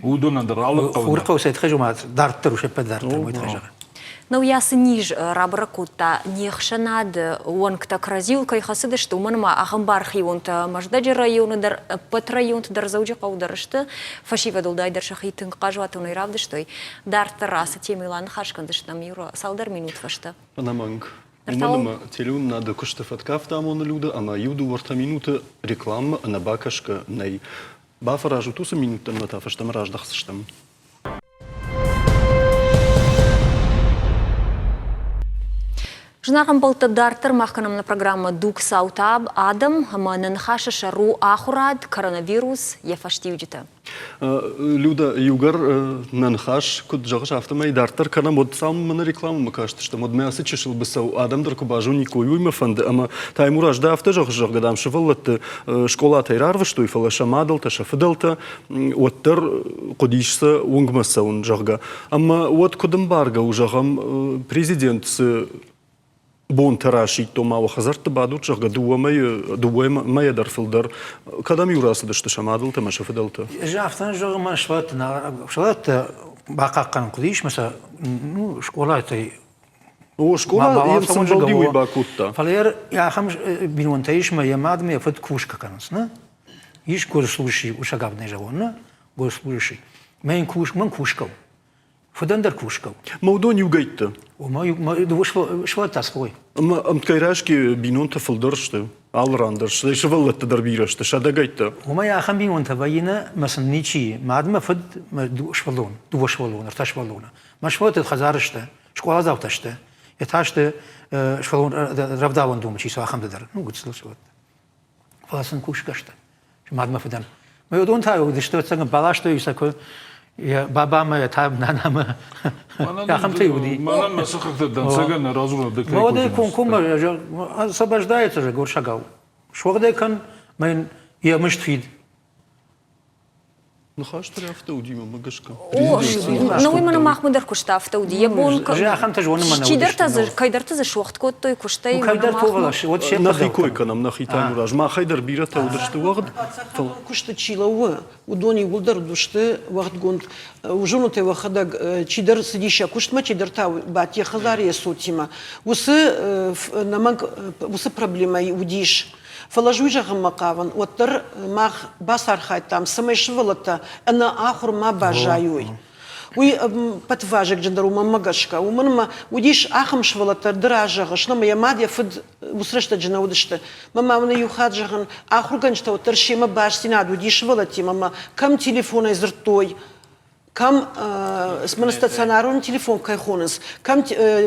Уыдонӕн дӕр алы хъӕу Хуры хъӕу сӕ тыххӕй ма дарддӕр у, се ппӕт дарддӕр уый тыххӕй зӕгъын. Науйасы низ рабӕрӕг кодта не хсӕнады уӕнгтӕ кӕрӕдзиуыл кӕй хӕцыдысты, уымӕн ӕмӕ ахӕм бархионтӕ Мӕздӕджы районы дӕр, ӕппӕт районты дӕр Дзӕуджыхъӕуы дӕр сты. Фӕсивӕд уӕлдайдӕр сӕхи тынг хъазуатонӕй равдыстой. Дарддӕр ацы темӕйыл аныхас кӕндзыстӕм цалдӕр минут фӕстӕ. Ӕнӕмӕнг. Уымӕн ӕмӕ телеуынынады куысты фӕткӕфт амоны Люда ӕмӕ иу-дыууӕ-ӕртӕ минуты рекламӕ ӕнӕбакӕсгӕ нӕй. Бафӕразут уыцы минуттӕн ӕмӕ та фӕстӕмӕ раздӕхдзыстӕм. Зынаргъ ӕмбӕлттӕ, дарддӕр мах кӕнӕм нӕ программӕ «Дуг цаутӕ адӕм» ӕмӕ нӕ ныхасы сӕр у ахуырад, коронавирус, йӕ фӕстиуджытӕ. Люда, иугӕр нӕ ныхас, куыд зӕгъыс, афтӕмӕй дарддӕр кӕнӕм, уӕд цалынмӕ нӕ рекламӕмӕ кастыстӕм, уӕдмӕ ацы чысыл быцӕу адӕм дӕр куы базониккой, уый мӕ фӕнды. Ӕмӕ Таймураз, ды афтӕ зӕгъыс, зӕгъгӕ, дам, сывӕллӕтты скъолатӕй рарвыстой, фӕлӕ сӕ мадӕлтӕ, сӕ фыдӕлтӕ уӕддӕр хъуыдис сӕ уынгмӕ цӕуын, зӕгъгӕ. Ӕмӕ уӕд куыд ӕмбаргӕ у, зӕгъӕм, президент цы бонтӕ расидт, ома уӕ хӕдзӕртты бадут, зӕгъгӕ, дыууӕ мӕйӕ дӕр фылдӕр. Кӕдӕм-иу рацыдысты сӕ мадӕлтӕ ӕмӕ сӕ фыдӕлтӕ? Ӕз афтӕ зӕгъын, мӕ сывӕллӕтты бахъахъхъӕнын хъуыдис, мӕ сӕ ну, скъолатӕй О, скъола йӕм сӕмбӕлди, уый бакодта. Фӕлӕ ахӕм бинонтӕ ис, мӕ йӕ мад ӕмӕ йӕ фыд кусгӕ кӕнынц, нӕ? Ис госслужащий усагав не зӕгъон, на? Госслужащий. Мӕн кус, мӕн кусгӕ у. Фыдӕн дӕр кусгӕ у. Мӕ уыдон иугӕйтты. Мӕ сывӕллӕттӕ свой. Ӕмӕ ӕмткӕй рӕзгӕ бинонтӕ фылдӕр сты, алы ран дӕр сты, сывӕллӕттӕ дӕр бирӕ сты, сӕдӕгӕйттӕ. Уымӕй ахӕм бинонтӕ вӕййы нӕ, мӕ сын ничи, мад мӕ фыд, мӕ сывӕллон, дыууӕ сывӕллоны, ӕртӕ сывӕллоны. Мӕ сывӕллӕттӕ хӕдзары сты, скъоладзаутӕ сты, йе та сты сывӕллон рӕвдауӕндоны чи цы, ахӕмтӕ дӕр, ну, гыццыл сывӕллӕттӕ. Фӕлӕ сын кусгӕ сты мадмӕ фыдӕн. Мӕ уыдон та уыдысты ӕцӕг баластой сӕ куы йӕ бабамӕ, йӕ та нанамӕ. Ахӕмтӕ уыди. Мӕнӕн мӕ сыхӕгтӕ дӕнцӕгӕн нӕ радзурӕд ды кӕй Молодой комкоммӕ освобождается же горшагау. Суӕгъдӕй кӕн, мӕ йын йӕ мызд фид. Ныхас дӕр афтӕ уыди, мӕ гӕсгӕ. Ну, уый мӕнӕ махмӕ дӕр куыста афтӕ уыди. Йӕ бон чидӕртӕ дзы кӕйдӕрты дзы суӕгъд кодтой куыстӕй. Нӕхи кой кӕнӕм, нӕхи Таймураз. Махӕй дӕр бирӕтӕ уыдысты уӕгъд. Куысты чи лӕууы, уыдон иууылдӕр уыдысты уӕгъдгонд. Зонут ӕй уӕхӕдӕг, чидӕр цыдис йӕ куыстмӕ, чидӕр та бадт йӕ хӕдзары йӕ цотимӕ. Уыцы нӕмӕнг уыцы проблемӕ уыдис. Фӕлӕ ӕз уый зӕгъынмӕ хъавын, уӕддӕр мах бацархайдтам, цӕмӕй сывӕллӕттӕ ӕнӕ ахуыр ма баззайой. Уый ӕппӕтвазыгджындӕр у мӕнмӕ гӕсгӕ. Уымӕн ӕмӕ уыдис ахӕм сывӕллӕттӕ, ды разӕгъыс, ӕмӕ йӕ мад, йӕ фыд уыцы рӕстӕджы нӕ уыдысты. Мӕ ма мын иу хатт зӕгъын, ахуыргӕнджытӕ уӕддӕр семӕ бастдзинад уыди сывӕллӕттимӕ ӕмӕ кӕм телефонӕй дзырдтой, кӕм мын стационарон телефон кӕй хонынц, кӕм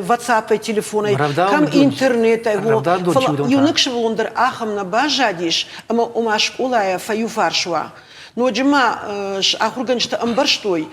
WhatsApp-ӕй телефонӕй, кӕм интернетӕй, фӕлӕ иунӕг сывӕллон дӕр ахӕм нӕ баззадис, ӕмӕ ома скъолайӕ фӕиуфарс уа. Ноджы ма ахуыргӕнджытӕ ӕмбӕрстой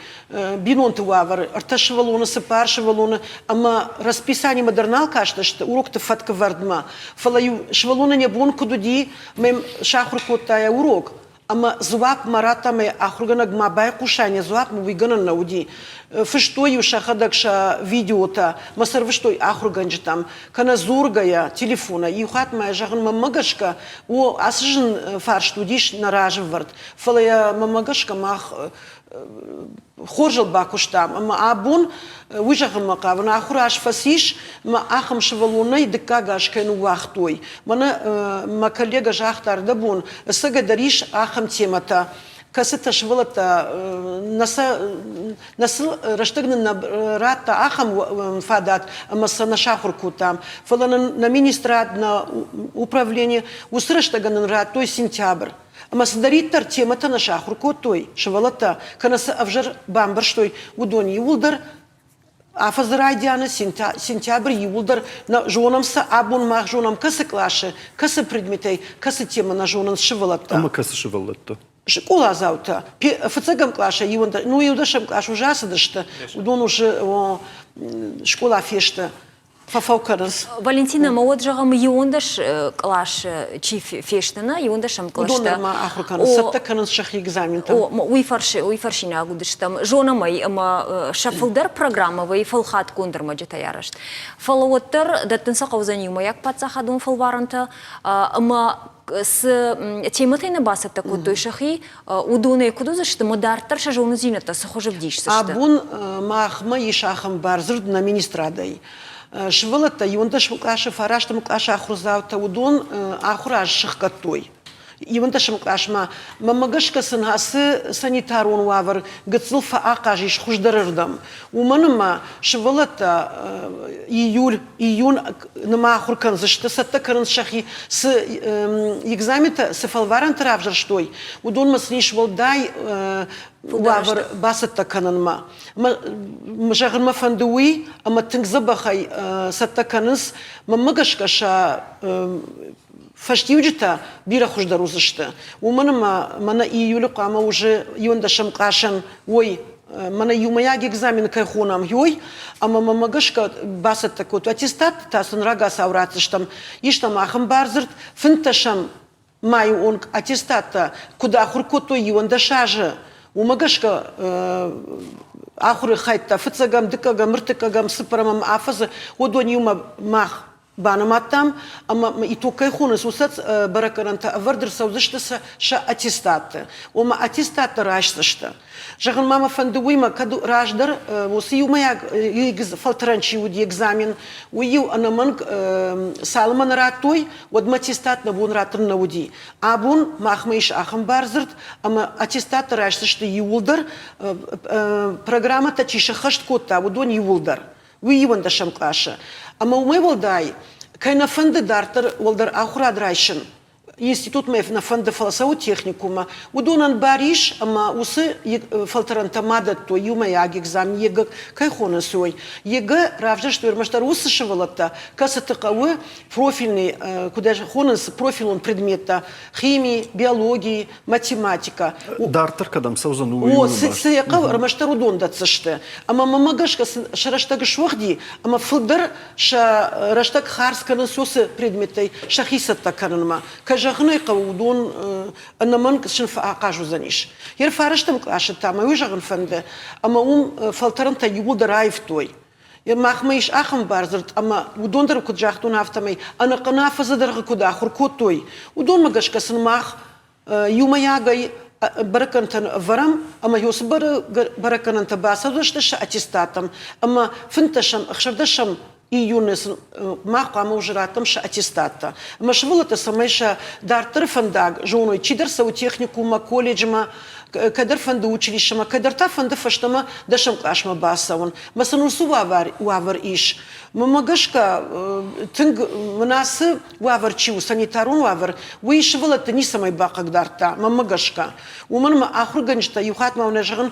бинонты уавӕр, ӕртӕ сывӕллоны, цыппар сывӕллоны ӕмӕ расписанимӕ дӕр нал кастысты урокты фӕткӕвӕрдмӕ. Фӕлӕ-иу сывӕллонӕн йӕ бон куыд уыди, мӕм сахуыр кодта йӕ урок, ӕмӕ дзуапп ма радта мӕ ахуыргӕнӕг ма байхъуса не дзуапп уый гӕнӕн нӕ уыди. Фыстой-иу сӕхӕдӕг сӕ видеотӕ, мӕ сӕ рвыстой ахуыргӕнджытӕм, кӕнӕ дзургӕйӕ, телефонӕй. Иу хатт ма зӕгъын, мӕнмӕ гӕсгӕ, о, ацы зын фарст уыдис нӕ разы вӕрд, фӕлӕ йӕ мӕнмӕ гӕсгӕ мах хорзыл бакуыстам ӕмӕ абон уый зӕгъынмӕ хъавын, ахуыр аз фӕцис, мӕ ахӕм сывӕллонӕй дыккаг аз кӕй ныууагътой. Мӕнӕ мӕ коллегӕ загъта ӕрдӕбон, ӕцӕгӕйдӕр ис ахӕм темӕтӕ, кӕцытӕ сывӕллӕттӕ нӕ сӕ нӕ сыл рӕстӕг нын нӕ радта ахӕм фадат ӕмӕ сӕ нӕ сахуыр кодтам. Фӕлӕ нын нӕ министрад, нӕ управлени уыцы рӕстӕгӕн нын радтой сентябрь. Ӕмӕ цыдӕриддӕр темӕтӕ нӕ сахуыр кодтой сывӕллӕттӕ, кӕнӕ цы ӕвзӕр бамбӕрстой, уыдон иууылдӕр афӕдзы райдианы сентябрь иууылдӕр нӕ зонӕм сӕ абон мах зонӕм кӕцы къласы, кӕцы предметӕй, кӕцы темӕ нӕ зонынц сывӕллӕттӕ. Ӕмӕ кӕцы сывӕллӕттӕ? Скъоладзаутӕ. Фыццӕгӕм къласӕй иуӕндӕс, ну иудӕсӕм кълас уже ацыдысты, уыдон уже скъола фесты. фӕфау кӕнынц. Валентина, ма уӕд зӕгъӕм, иуӕндӕс къласы чи фесты, нӕ, иуӕндӕсӕм кълӕстӕ. Уыдон нырма ахуыр кӕнынц, цӕттӕ кӕнынц сӕхи экзаментӕм. Уый фӕрсы, уый фӕрсинаг уыдыстӕм. Зонӕм ӕй, ӕмӕ сӕ фылдӕр программӕ вӕййы фӕлхатгонд ӕрмӕджытӕй арӕзт. Фӕлӕ уӕддӕр дӕттын сӕ хъӕудзӕн иумӕйаг паддзахадон фӕлварӕнтӕ ӕмӕ цы темӕтӕй нӕ бацӕттӕ кодтой сӕхи, уыдонӕй куыд уыдзысты ӕмӕ дарддӕр сӕ зонындзинӕдтӕ цы хуызы вдисдзысты? Абон махмӕ ис ахӕм бардзырд нӕ министрадӕй. Сывӕллӕттӕ иуӕндӕсӕм къласы, фарӕстӕм къласы ахуырдзаутӕ уыдон ахуыр аз сыхгӕдтой. Иуӕндӕсӕм къласмӕ мӕнмӕ гӕсгӕ сын ацы санитарон уавӕр гыццыл фӕахъаз ис хуыздӕрырдӕм. Уымӕн ӕмӕ сывӕллӕттӕ июль, июнь нымӕ ахуыр кӕндзысты, цӕттӕ кӕнынц сӕхи, цы экзаментӕ, цы фӕлварӕнтӕ равзӕрстой, уыдонмӕ сын ис уӕлдай уавӕр бацӕттӕ кӕнынмӕ. Зӕгъын мӕ фӕнды уый, ӕмӕ тынг дзӕбӕхӕй цӕттӕ кӕнынц, мӕнмӕ гӕсгӕ сӕ фӕстиуджытӕ бирӕ хуыздӕр уыдзысты. Уымӕн ӕмӕ мӕнӕ июлы хъуамӕ уже иуӕндӕсӕм къласӕн уой мӕнӕ иумӕйаг экзамен кӕй хонӕм, уой, ӕмӕ мӕмӕ гӕсгӕ бацӕттӕ кодтой. Аттестат та сын рагацау ратдзыстӕм. Ис нӕм ахӕм бардзырд, фынддӕсӕм майы онг аттестаттӕ куыд ахуыр кодтой 11 азы, уымӕ гӕсгӕ ахуыры хӕйттӕ фыццӕгӕм, дыккӕгӕм, ӕртыккӕгӕм, цыппӕрӕм ӕмӕ афӕдзы уыдон иумӕ мах. Банымадтам, ӕмӕ итог кӕй хонынц, уыцы бӕрӕггӕнӕнтӕ ӕвӕрд ӕрцӕудзысты сӕ аттестатты. Ома аттестаттӕ райсдзысты. Зӕгъын ма мӕ фӕнды уый, мӕ кӕд раздӕр уыцы иумӕйаг фӕлтӕрӕн чи уыди экзамен, уый-иу ӕнӕмӕнг цалынмӕ нӕ радтой, уӕдмӕ аттестат нӕ бон раттын нӕ уыди. Абон махмӕ ис ахӕм бардзырд, ӕмӕ аттестаттӕ райсдзысты иууылдӕр, программӕтӕ чи сӕххӕст кодта, уыдон иууылдӕр. Уый иуӕндӕсӕм къласы. Ӕмӕ уымӕй уӕлдай, кӕй нӕ фӕнды дарддӕр уӕлдӕр ахуырад райсын, институтмӕ нӕ фӕнды, фӕлӕ цӕуы техникуммӕ, уыдонӕн бар ис ӕмӕ уыцы фӕлтӕрӕнтӕ ма дӕттой иумӕйаг экзамен ЕГЭ кӕй хонынц, уый. ЕГЭ равзӕрстой ӕрмӕстдӕр уыцы сывӕллӕттӕ, кӕцыты хъӕуы профильный, куыд хонынц, профилон предметтӕ хими, биологи, математикӕ. Дарддӕр кӕдӕм цӕудзӕн, уый О, цы йӕ хъӕуы, ӕрмӕстдӕр уыдон дӕтдзысты. Ӕмӕ мӕмӕ гӕсгӕ сын сӕ рӕстӕг суӕгъди, ӕмӕ фылдӕр сӕ рӕстӕг хардз кӕнынц уыцы предметтӕй сӕхи цӕттӕ кӕнынмӕ. Кӕй зӕгъын ӕй хъӕуы, уыдон ӕнӕмӕнг сын фӕахъаз уыдзӕнис. Йе рфарӕстӕм къласы та мӕ уый зӕгъын фӕнды, ӕмӕ уым фӕлтӕрӕнтӕ иууылдӕр аивтой. Махмӕ ис ахӕм бардзырд, ӕмӕ уыдон дӕр куыд загътон, афтӕмӕй ӕнӕхъӕн афӕдзы дӕргъы куыд ахуыр кодтой, уыдонмӕ гӕсгӕ сын мах иумӕйагӕй бӕрӕггӕнӕнтӕ ӕвӕрӕм ӕмӕ уыцы бӕрӕггӕнӕнтӕ бацӕудзысты сӕ аттестаттӕм ӕмӕ фынддӕсӕм, ӕхсӕрдӕсӕм июны сын мах хъуамӕ уже раттӕм сӕ аттестаттӕ. Ӕмӕ сывӕллӕттӕ цӕмӕй сӕ дарддӕры фӕндаг зоной, чидӕр цӕуы техникуммӕ, колледжмӕ, кӕддӕр фӕнды училищемӕ, кӕддӕр та фӕнды фӕстӕмӕ дӕсӕм къласмӕ бацӕуын. Мӕ сын уыцы уавӕр, уавӕр ис. Мӕнмӕ гӕсгӕ, тынг мын ацы уавӕр чи у, санитарон уавӕр, уый сывӕллӕтты ницӕмӕй бахъыгдардта, мӕнмӕ гӕсгӕ. Уымӕн ӕмӕ ахуыргӕнджытӕ иу хатт ма нӕ зӕгъын,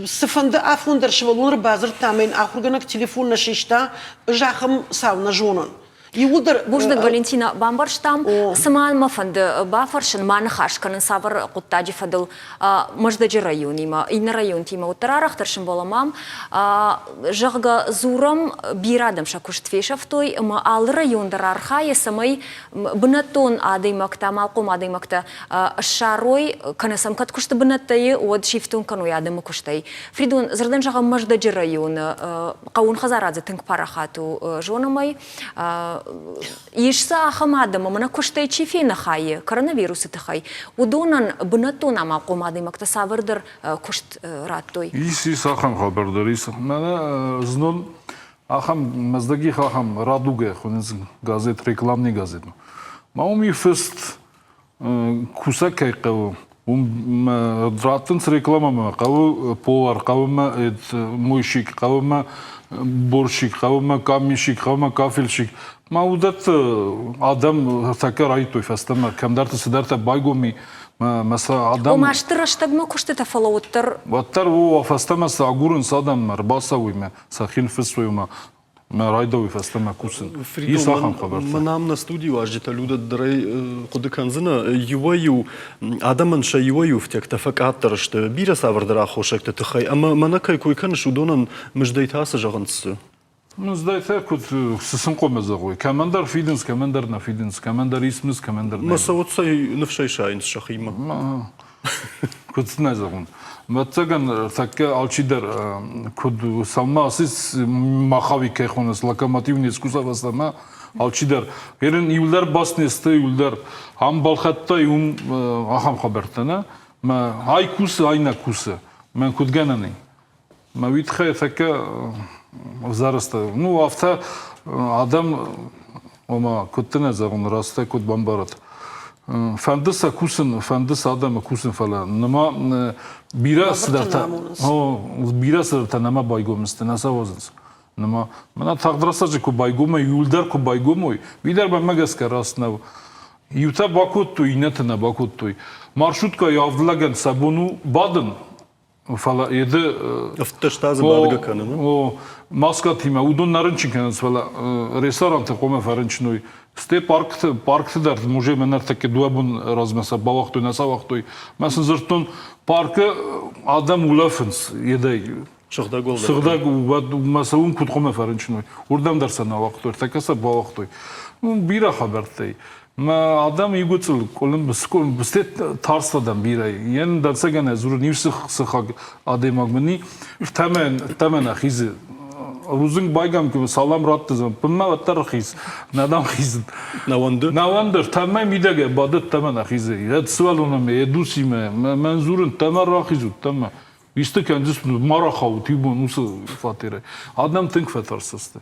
цыфӕнды афон дӕр сывӕллон ӕрбадзырдта ӕмӕ йын ахуыргӕнӕг телефон нӕ систа, ӕз ахӕм цау нӕ зонын. Иууылдӕр Бузныг, Валентина, бамбӕрстам. Цыма мӕ фӕнды бафӕрсын, ма ныхас кӕнын цавӕр хъуыддаджы фӕдыл Мӕздӕджы районимӕ, иннӕ районтимӕ уӕддӕр арӕхдӕр сӕмбӕлӕм ам. Зӕгъгӕ, дзурӕм, бирӕ адӕм сӕ куыст фесӕфтой ӕмӕ алы район дӕр архайы, цӕмӕй бынӕттон адӕймӕгтӕ, амалхъом адӕймӕгтӕ ссарой, кӕнӕ сӕм кӕд куысты бынӕттӕ и, уӕд сифтонг кӕной адӕмы куыстӕй. Фридон, дзырдӕн зӕгъӕм, Мӕздӕджы районы хъӕууон хӕдзарад дзы тынг парахат у, зонӕм ӕй. Ис дзы ахӕм адӕм, ӕмӕ нӕ куыстӕй чи фенӕхайы коронавирусы тыххӕй, уыдонӕн бынӕттон амалхъом адӕймӕгтӕ цавӕрдӕр куыст радтой? Ис, ис ахӕм хабар дӕр ис. Мӕнӕ знон ахӕм Мӕздӕги ахӕм радугӕ хонынц газет, рекламный газет. Ма уым и фыст кусӕг кӕй хъӕуы, уым раттынц рекламӕмӕ, хъӕуы повар, хъӕуы мӕ мойщик, хъӕуы мӕ борщик, хъӕуы мӕ каменщик, хъӕуы мӕ кафельщик. Ма уыдӕтты адӕм тӕккӕ райдыдтой фӕстӕмӕ, кӕмдӕрты цыдӕртӕ байгом и, мӕ сӕ адӕм... Ома сты рӕстӕгмӕ куыстытӕ, фӕлӕ уӕддӕр... Уӕддӕр о, фӕстӕмӕ сӕ агурынц адӕммӕ, ӕрбацӕуой мӕ, сӕхи ныффыссой ӕмӕ Мӕ райдауй фӕстӕмӕ кусын. Ис ахӕм хабӕрттӕ. Мӕн ам нӕ студийы уазджытӕ Людӕ дӕрӕй хъуыды кӕндзынӕ, иуӕй-иу адӕмӕн сӕ иуӕй-иу ӕфтиӕгтӕ фӕкъаддӕр сты бирӕ цавӕрдӕр аххосӕгты тыххӕй ӕмӕ мӕнӕ кӕй кой кӕныс, уыдонӕн мыздӕй та цы зӕгъынц? Мыздӕй та куыд цы сын хъуамӕ зӕгъой? Кӕмӕндӕр фидынц, кӕмӕндӕр нӕ фидынц, кӕмӕндӕр ис мызд, кӕмӕндӕр нӕ. Мӕ цӕуӕт цӕй ныфсӕй сайынц сӕхимӕ? Куыд нӕ зӕгъун. Ӕвӕццӕгӕн, тӕккӕ алчидӕр куд сӕумӕ аци махави кӕй хонынц, локомотив не скуса фӕстӕмӕ, алчидӕр. Ерын иулдӕр баст не сты, иулдӕр. Ам балхӕдта уым ахӕм хабӕрттӕ, нӕ? Мӕ ай кусы, ай нӕ кусы. Мӕн куд гӕнӕн и? Мӕ уый тыххӕй тӕккӕ ӕвзӕрста. Ну, афтӕ адӕм, ома, куыд дын зӕгъон, растӕй куыд бамбарат. Фӕнды сӕ кусын, фӕнды сӕ адӕмы кусын, фӕлӕ нырма бирӕ цыдӕртӕ, бирӕ цыдӕртӕ нӕма байгом сты, нӕ сӕ уадзынц. Нырма мӕнӕ тагъд рӕстӕджы куы байгом иуылдӕр куы байгом уой, уый дӕр мӕнмӕ гӕсгӕ раст нӕу. Иутӕ бакодтой, иннӕтӕ нӕ бакодтой. Маршруткӕйы авд лӕгӕн сӕ бон у бадын, Фӕлӕ еды Ӕфтӕстӕ дзы бадгӕ кӕнын. О, маскӕтимӕ уыдон нӕ рынчын кӕнынц, фӕлӕ ресторанты хъуамӕ фӕрынчын уой. Стӕй паркты, паркты дӕр музеймӕ ныртӕккӕ дыууӕ бон размӕ сӕ бауагътой, нӕ сӕ ауагътой. Мӕ сын дзырдтон, паркы адӕм улӕфынц едӕй. Сыгъдӕг уӕлдӕф. Сыгъдӕг уӕд мӕ сӕ уым куыд хъуамӕ фӕрынчын уой. Уырдӕм дӕр сӕ нӕ уагътой, ӕртӕккӕ сӕ бауагътой. Бирӕ хабӕрттӕй. Мӕ адӕм игуцъыл къуылымбысте тарст адӕм бирӕ. Йен дӕнцӕгӕн ӕз дзурын иу сыхаг адӕймаг мын и, ртӕмӕн, ртӕмӕн ахизы. Рудзынг байгом кӕны, салам ратты, бынмӕ уӕддӕр хиз, нӕ дам хизын. Нӕ уӕнды? Нӕ уӕнды, тӕмӕ мидӕгӕй бадыд, тӕмӕ нӕ хизы. Йӕ сывӕллонӕн йӕ дусимӕ, мӕн дзурын, тӕмӕ рахизут, тӕмӕ. Исты кӕндзыстут, ма рахаут иу бон уыцы фатерӕй. Адӕм тынг фӕтӕрсысты.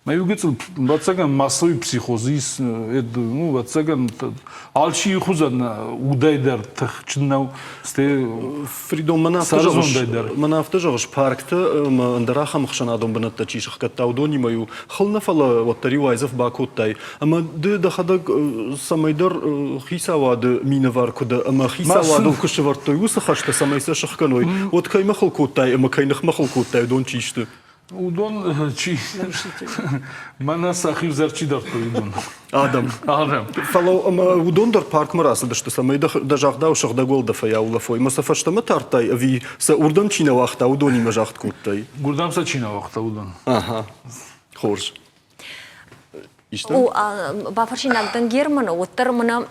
Мӕ иу гыццыл, ӕвӕццӕгӕн, массовый психоз ис, ну, ӕвӕццӕгӕн, алчи хуызӕн удӕй дӕр тыхджын нӕу, стӕй Фридон, мӕн афтӕ зӕгъыс, мӕн афтӕ зӕгъыс, паркты ӕмӕ ӕндӕр ахӕм ӕхсӕнадон бынӕттӕ чи сыхгӕдта, уыдонимӕ-иу хыл нӕ, фӕлӕ уӕддӕр-иу уайдзӕф бакодтай. Ӕмӕ ды дӕхӕдӕг цӕмӕйдӕр хицауады минӕвар куы дӕ ӕмӕ хицауадыл куы сӕвӕрдтой уыцы хӕстӕ, цӕмӕй сӕ сыхгӕной, уӕд кӕимӕ хыл кодтай ӕмӕ кӕй ныхмӕ хыл кодтай, уыдон чи сты? Уыдон чи мӕнӕ сӕхи взӕр чи дардтой, уыдон. Адӕм. Адӕм. Фӕлӕ ӕмӕ уыдон дӕр паркмӕ рацыдысты, цӕмӕй дӕ загъдау сыгъдӕг уӕлдӕфӕй аулӕфой. Ӕмӕ сӕ фӕстӕмӕ тардтай ӕви сӕ уырдӕм чи нӕ уагъта, уыдонимӕ загъд кодтай? Уырдӕм сӕ чи нӕ уагъта, уыдон. Ага. Хорз. О, бафӕрсинаг дӕн Германы, уӕддӕр мӕнӕ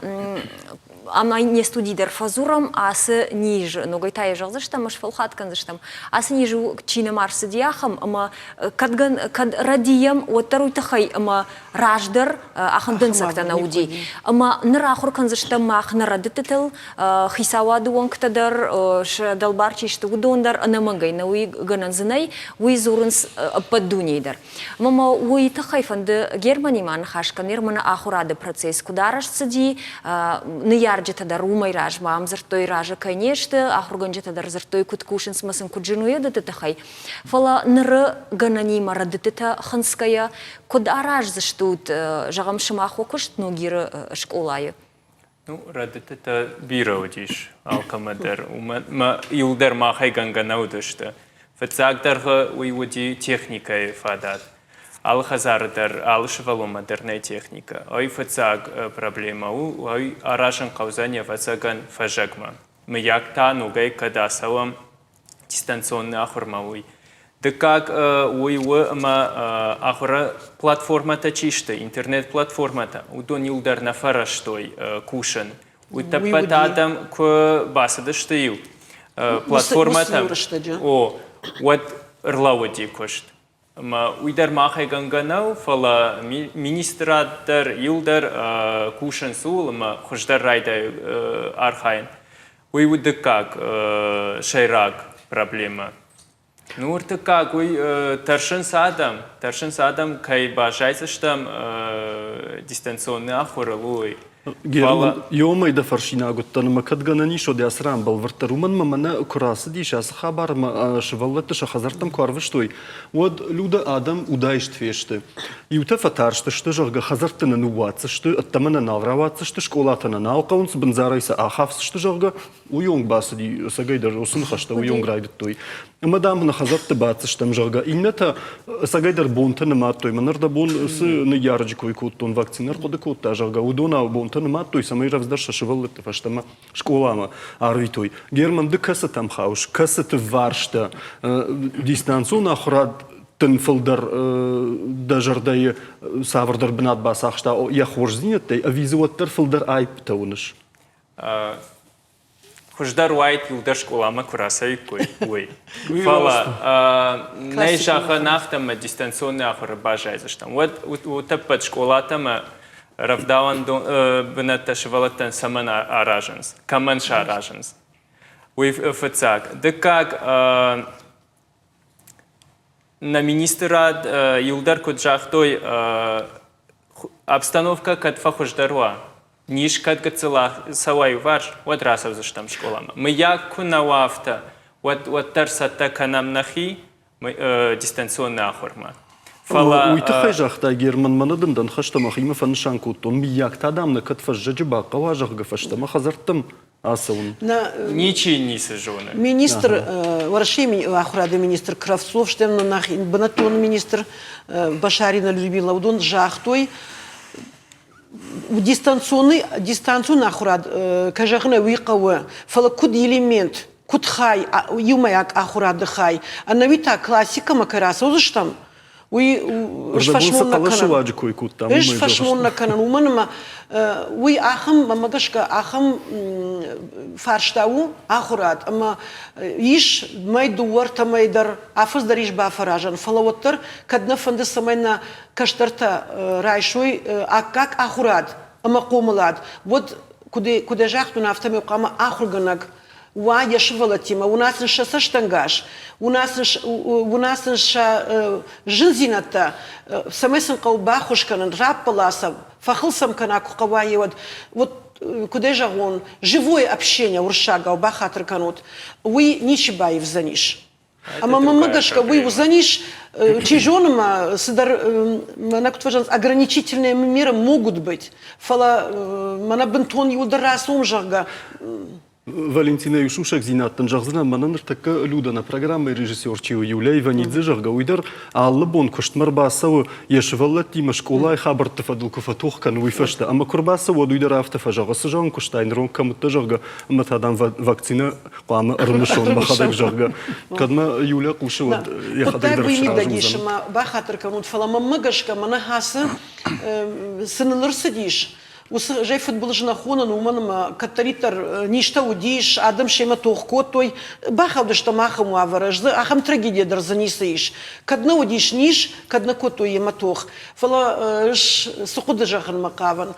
ӕмӕ не студи дӕр фӕдзурӕм ацы низ, ногӕй та йӕ зӕгъдзыстӕм, сфӕлхат кӕндзыстӕм. Ацы низ у, чи нӕма рцыди ахӕм, ӕмӕ кӕд, кӕд рӕдийӕм, уӕддӕр уый тыххӕй ӕмӕ раздӕр ахӕм дӕнцӕгтӕ нӕ уыди. Ӕмӕ ныр ахуыр кӕндзыстӕм мах нӕ рӕдыдтытыл, хицауады уӕнгтӕ дӕр, сӕ дӕлбар чи сты, уыдон дӕр ӕнӕмӕнгӕй нӕ уый гӕнӕн дзы нӕй, уый дзурынц ӕппӕт дунейы дӕр. Ӕмӕ мӕ уый тыххӕй фӕнды Германимӕ ныхас кӕнын, Германы ахуырады процесс куыд арӕзт цыди, ныййарджытӕ дӕр уымӕй размӕ ам дзырдтой, разы кӕй не сты, ахуыргӕнджытӕ дӕр дзырдтой, куыд кусынц ӕмӕ сын куыд зын у рӕдыдты тыххӕй. Фӕлӕ ныры гӕнӕнимӕ рӕдыдтытӕ хынцгӕйӕ, куыд араздзыстут, зӕгъӕм, сымах уӕ куыст Ногиры скъолайы? Ну, рӕдыдтытӕ бирӕ уыдис алкӕмӕ дӕр. Уымӕн ӕмӕ иуылдӕр махӕй гӕнгӕ нӕ уыдысты. Фыццаг дӕргъы уый уыди техникӕйы фадат. Алы хӕдзары дӕр, алы сывӕллонмӕ дӕр нӕй техникӕ. Ай фыццаг проблемӕ у, ай аразын хъӕудзӕни, ӕвӕццӕгӕн, фӕззӕгмӕ. Мыййаг та ногӕй кӕд ацӕуӕм дистанционный ахуырмӕ уый. Дыккаг уый у, ӕмӕ ахуыры платформӕтӕ чи сты, интернет-платформӕтӕ, уыдон иуылдӕр нӕ фӕрӕзтой кусын. Утӕппӕт адӕм куы бацыдысты иу платформӕтӕм, о, уӕд ӕрлӕууыди куыст. Ӕмӕ уый дӕр махӕй гӕнгӕ нӕу, фӕлӕ министрад дӕр, иуылдӕр кусынц ууыл ӕмӕ хуыздӕр райдайы архайын. Уый у дыккаг сӕйраг проблемӕ. Ну, ӕртыккаг уый тӕрсынц адӕм, тӕрсынц адӕм, кӕй баззайдзыстӕм дистанционный ахуырыл, уый. Герман, ёмӕй дӕ фӕрсинаг уыдтӕн ӕмӕ кӕд гӕнӕн ис, уӕд ацы ран бӕлвырддӕр, уымӕн ӕмӕ мӕнӕ куы рацыдис ацы хабар ӕмӕ сывӕллӕтты сӕ хӕдзӕрттӕм куы арвыстой, уӕд Людӕ адӕм удаист фесты. Иутӕ фӕтарстысты, зӕгъгӕ, хӕдзӕртты нӕ ныууадздзысты, ӕддӕмӕ нӕ нал рауадздзысты, скъолатӕ нӕ нал хъӕуынц, бындзарӕй сӕ ахафдзысты, зӕгъгӕ, уый онг бацыди, ӕцӕгӕйдӕр уыцы ныхӕстӕ уый онг райдыдтой. Ӕмӕ, дам, нӕ хӕдзӕртты баддзыстӕм, зӕгъгӕ, иннӕтӕ ӕцӕгӕйдӕр бонтӕ нымадтой. Мӕн ӕрдӕбон цы ныййарӕджы кой кодтон, вакцинӕ ӕрхъуыды кодта, зӕгъгӕ, уыдонау бонтӕ нымадтой, цӕмӕй рӕвдздӕр сӕ сывӕллӕтты фӕстӕмӕ скъоламӕ арвитой. Герман, ды кӕцытӕм хауыс, кӕцыты вварстӕ дистанцион ахуырад дын фылдӕр дӕ зӕрдӕйы цавӕрдӕр бынат бацахста йӕ хорздзинӕдтӕй, ӕви дзы уӕддӕр фылдӕр аипптӕ уыныс? Хуыздӕр уаид иудӕр скъоламӕ куы рацӕуиккой, уый. Фӕлӕ нӕй зӕгъӕн афтӕ ӕмӕ дистанционный ахуыры баззайдзыстӕм. Уӕд утӕппӕт скъолатӕ ӕмӕ рӕвдауӕндон бынӕттӕ сывӕллӕттӕн цӕмӕн аразынц, кӕмӕн саразынц? Уый фыццаг. Дыккаг, нӕ министрад иуылдӕр куыд загътой, обстановкӕ кӕд фӕхуыздӕр уа, низ кӕд гыццыл цӕуа иуварс, уӕд рацӕудзыстӕм скъоламӕ. Мыййаг куы нӕ уа афтӕ, уӕд уӕддӕр цӕттӕ кӕнӕм нӕхи дистанционный ахуырмӕ. Фӕлӕ уый тыххӕй загъта Герман, мӕнӕ дын дӕн хӕстӕ мӕхимӕ фӕнысан кодтон, мыййаг та дам нӕ кӕд фӕззӕджы бахъӕуа, зӕгъгӕ, фӕстӕмӕ хӕдзӕрттӕм ацӕуын. Ничи ницы зоны. Министр, Уӕрӕсейы ахуырады министр Кравцов, стӕм нӕхи бынӕттон министр Башарина Людмила, уыдон загътой, дистанционный, дистанцион ахуырад, кӕй зӕгъын ӕй, уый хъӕуы, фӕлӕ куыд элемент, куыд хай, иумӕйаг ахуырады хай, ӕнӕуи та классикӕмӕ кӕй рацӕудзыстӕм, Уый сфӕсмон нӕ кӕнын. кой кодтам. Ӕз фӕсмон нӕ кӕнын, уымӕн ӕмӕ уый ахӕм, мӕнмӕ гӕсгӕ, ахӕм фарста у ахуырад, ӕмӕ ис мӕй дыууӕ-ӕртӕ мӕй дӕр, афӕдз дӕр ис бафӕразӕн, фӕлӕ уӕддӕр кӕд нӕ фӕнды, цӕмӕй нӕ кӕстӕртӕ райсой аккаг ахуырад ӕмӕ хъомылад, уӕд, куыд ӕй загътон, афтӕмӕй хъуамӕ ахуыргӕнӕг уа йӕ сывӕллӕттимӕ, уына сын сӕ цӕстӕнгас, уына сын, уына сын сӕ зындзинӕдтӕ, цӕмӕй сын хъӕуы баххуыс кӕнын, раппӕла сӕ, фӕхыл сӕм кӕна, куы хъӕуа, уӕд. Вот куыд ӕй зӕгъон, живое общение уырыссагау бахатыр кӕнут, уый ничи баивдзӕнис. Ӕмӕ мӕнмӕ гӕсгӕ уый уыдзӕнис, чи зоны ма цыдӕр, мӕнӕ куыд фӕзӕгъынц, ограничительные меры могут быть, фӕлӕ мӕнӕ бынтон иуылдӕр рацӕуӕм, зӕгъгӕ. Валентина, иу сусӕгдзинад дын зӕгъдзынӕн, мӕнӕ ныртӕккӕ Люда нӕ программӕйы режиссер чи у, Юлия Иванидзе, зӕгъгӕ, уый дӕр алы бон куыстмӕ рбацӕуы, йӕ сывӕллӕттимӕ скъолайы хабӕртты фӕдыл куы фӕтох кӕны, уый фӕстӕ. Ӕмӕ куы рбацӕуы, уӕд уый дӕр афтӕ фӕзӕгъы, цы зӕгъын куыстай, ныронг кӕм уыдтӕ, зӕгъгӕ, ӕмӕ та, дам, вакцинӕ хъуамӕ ӕрымысон мӕхӕдӕг, зӕгъгӕ. Кӕд мӕ Юля хъусы, уӕд йӕхӕдӕг дӕр уый мидӕг ис, ӕмӕ бахатыр кӕнут, фӕлӕ мӕнмӕ гӕсгӕ мӕнӕ ацы цы ныл ӕрцыдис, уыцы зӕй фыдбылыз нӕ хонын, уымӕн ӕмӕ кӕддӕриддӕр низтӕ уыдис, адӕм семӕ тох кодтой, бахаудыстӕм ахӕм уавӕры, ӕз дзы ахӕм трагедия дӕр дзы ницы ис. Кӕд нӕ уыдис низ, кӕд нӕ кодтой йемӕ тох. Фӕлӕ ӕз цы хъуыды зӕгъынмӕ хъавын?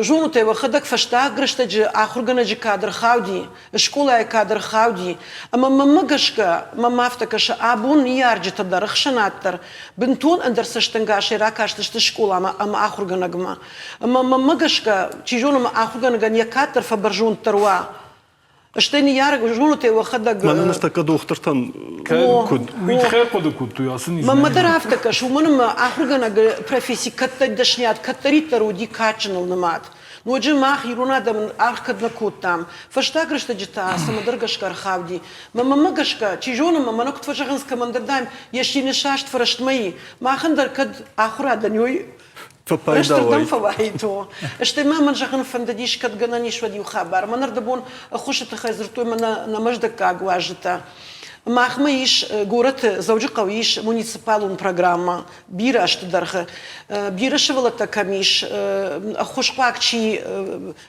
Зонут ӕй, уӕхӕдӕг фӕстаг рӕстӕджы ахуыргӕнӕджы кадр хауди, скъолайы кадр хауди. Ӕмӕ мӕнмӕ гӕсгӕ, мӕм афтӕ кӕсы, абон ныййарджытӕ дӕр, ӕхсӕнад дӕр бынтон ӕндӕр цӕстӕнгасӕй ракастысты скъоламӕ ӕмӕ ахуыргӕнӕгмӕ. Ӕмӕ мӕнмӕ гӕсгӕ, чи зоны, мӕ ахуыргӕнӕгӕн йӕ кад дӕр фӕбӕрзонддӕр уа. Стӕй ныййарӕг, зонут ӕй уӕхӕдӕг. Мӕнӕ ныртӕккӕ дохтыртӕн куыд? Уый тыххӕй хъуыды кодтой ацы низ. Мӕнмӕ дӕр афтӕ кӕсы, уымӕн ӕмӕ ахуыргӕнӕгы професси кӕддӕр дӕсныйад кӕддӕриддӕр уыди кадджыныл нымад. Ноджы мах ирон адӕмӕн аргъ кӕд нӕ кодтам. Фӕстаг рӕстӕджы та цӕмӕдӕр гӕсгӕ ӕрхауди. Мӕнмӕ гӕсгӕ, чи зоны, мӕ мӕнӕ куыд фӕзӕгъынц, кӕмӕндӕр, дам, йӕ сины саст фӕрӕстмӕ и. Махӕн дӕр кӕд ахуырадӕн уой Рӕстырдӕм фӕуаид, о. Стӕй ма мӕн зӕгъын фӕндыдис, кӕд гӕнӕн ис, уӕд иу хабар. Мӕн ӕрдӕбон ӕххуысы тыххӕй дзырдтой мӕнӕ нӕ мӕздӕггаг уазджытӕ. Махмӕ ис горӕты Дзӕуджыхъӕуы ис муниципалон программӕ бирӕ азты дӕргъы. Бирӕ сывӕллӕттӕ кӕм ис, ӕххуысхъуаг чи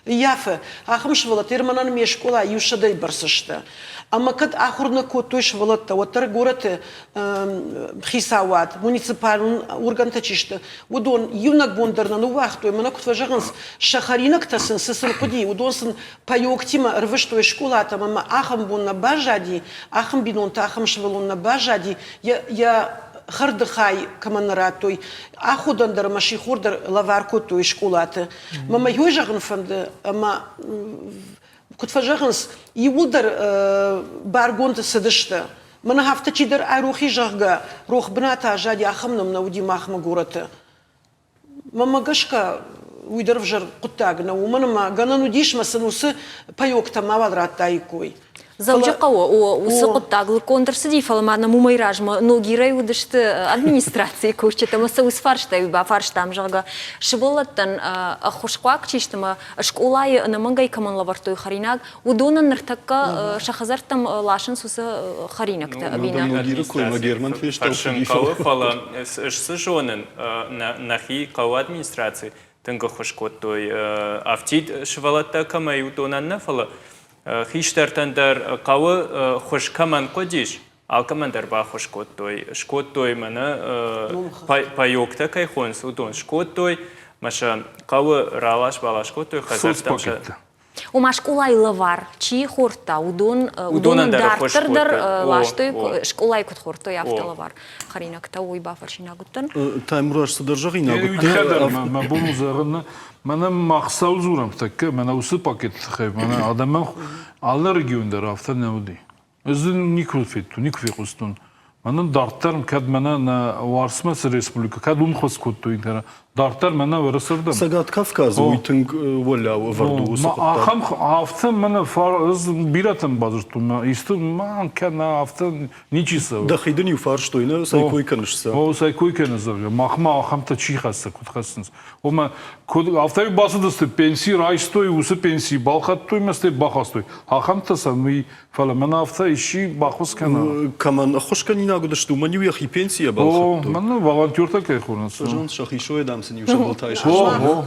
ййафы, ахӕм сывӕллӕттӕ мӕнӕн ме скъола иу сӕдӕйы бӕрц сты. Ӕмӕ кӕд ахуыр нӕ кодтой сывӕллӕттӕ, уӕддӕр горӕты хицауад, муниципалон органтӕ чи сты, уыдон иунӕг бон дӕр нӕ ныууагътой. Мӕнӕ куыд фӕзӕгъынц, сӕ хӕринӕгтӕ сын цы сын хъуыди, уыдон сын паёктимӕ ӕрвыстой скъолатӕм ӕмӕ ахӕм бон нӕ баззади, ахӕм бинонтӕ, ахӕм сывӕллон нӕ баззади, йӕ хӕрды хай кӕмӕн нӕ радтой, аходӕн дӕр ӕмӕ сихор дӕр лӕвар кодтой скъолаты. Мӕ мӕ зӕгъын фӕнды, ӕмӕ куыд фӕзӕгъынц, иууылдӕр баргонд цыдысты. Мӕнӕ афтӕ чидӕр айрохи, зӕгъгӕ, рох бынаты аззади, ахӕм ном нӕ уыди махмӕ горӕты. Мӕнмӕ гӕсгӕ, уый дӕр ӕвзӕр хъуыддаг нӕу, уымӕн ӕмӕ гӕнӕн уыдис, мӕ сын уыцы паёктӕ мауал радтаиккой. Дзӕуджыхъӕуы уыцы хъуыддаг лыггонд ӕрцыди, фӕлӕ ма нӕм уымӕй размӕ Ногирӕй уыдысты администрацийы кусджытӕ ӕмӕ сӕ уыцы фарстайы бафарстам, зӕгъгӕ, сывӕллӕттӕн ӕххуысхъуаг чи сты ӕмӕ скъолайы ӕнӕмӕнгӕй кӕмӕн лӕвӕрдтой хӕринаг, уыдонӕн ныртӕккӕ сӕ хӕдзӕрттӕм ласынц уыцы хӕринӕгтӕ ӕви нӕ? Ногиры коймӕ Герман фестъӕлфыди. Хъӕуы, фӕлӕ ӕз цы зонын, нӕхи хъӕуы администраци тынг ӕххуыс кодтой афтид сывӕллӕттӕ кӕмӕй уыдонӕн нӕ, фӕлӕ хистӕртӕн дӕр хъӕуы хуыз кӕмӕн хъуыдис, алкӕмӕн дӕр баххуыс кодтой. Скодтой мӕнӕ паёктӕ кӕй хонынц, уыдон скодтой, мӕ сӕ хъӕуы ралас-балас кодтой хӕдзӕрттӕм. Ома скъолайы лӕвар чи хордта, уыдон уыдонӕн дарддӕр дӕр ластой, скъолайы куыд хордтой, афтӕ лӕвар хӕринӕгтӕ, уый бафӕрсинаг уыдтӕн. Таймураз цыдӕр зӕгъинаг уыдтӕ. Мӕ бон у зӕгъын, мӕнӕ мах цӕуыл дзурӕм тӕккӕ, мӕнӕ уыцы пакеты тыххӕй, мӕнӕ адӕмӕн алы регион дӕр афтӕ нӕ уыди. Ӕз дзы никуы федтон, никуы фехъуыстон. Мӕнӕн дарддӕр, кӕд мӕнӕ нӕ Уарсмӕ цы республикӕ, кӕд уым хос кодтой, кӕнӕ. Дарддӕр мӕнӕ Уӕрӕсырдӕм. Цӕгат Кавказы уый тынг уӕлиау ӕвӕрд у уыцы хъуыддаг. Ахӕм афтӕ мӕнӕ ӕз бирӕтӕн бадзырдтон, исты ма кӕнӕ афтӕ ничи цӕуы. Дӕхи дын иу фарстой, нӕ цӕй кой кӕныс сӕ? О, цӕй кой кӕныс, зӕгъгӕ. Махмӕ ахӕмтӕ чи хӕссы, куыд хӕссынц. Ома, куыд афтӕ бацыдысты, пенси райстой, уыцы пенси балхӕдтой мӕ стӕй бахастой. Ахӕмтӕ сӕм уый Фӕлӕ мӕн афтӕ исчи баххуыс кӕна. Кӕмӕн ӕххуысгӕнинаг уыдысты, уымӕн-иу йӕхи пенсийӕ балхӕдтой. О, мӕн волонтертӕ кӕй хонынц. Зӕгъынц, сӕхи сойӕ, дам, сын-иу сӕ былтӕй сӕрстой.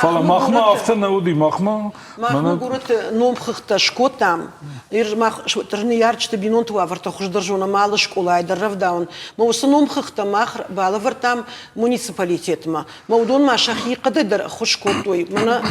Фӕлӕ махмӕ афтӕ нӕ уыди, махмӕ. Махмӕ горӕты номхыгъдтӕ скодтам. Мах ныййарджыты бинонты уавӕртӕ хуыздӕр зонӕм алы скъолайы дӕр рӕвдауын. Мӕ уыцы номхыгъдтӕ мах балӕвӕрдтам муниципалитетмӕ. Мӕ уыдон ма сӕхи хъӕдӕй дӕр ӕххуыс кодтой. Мӕнӕ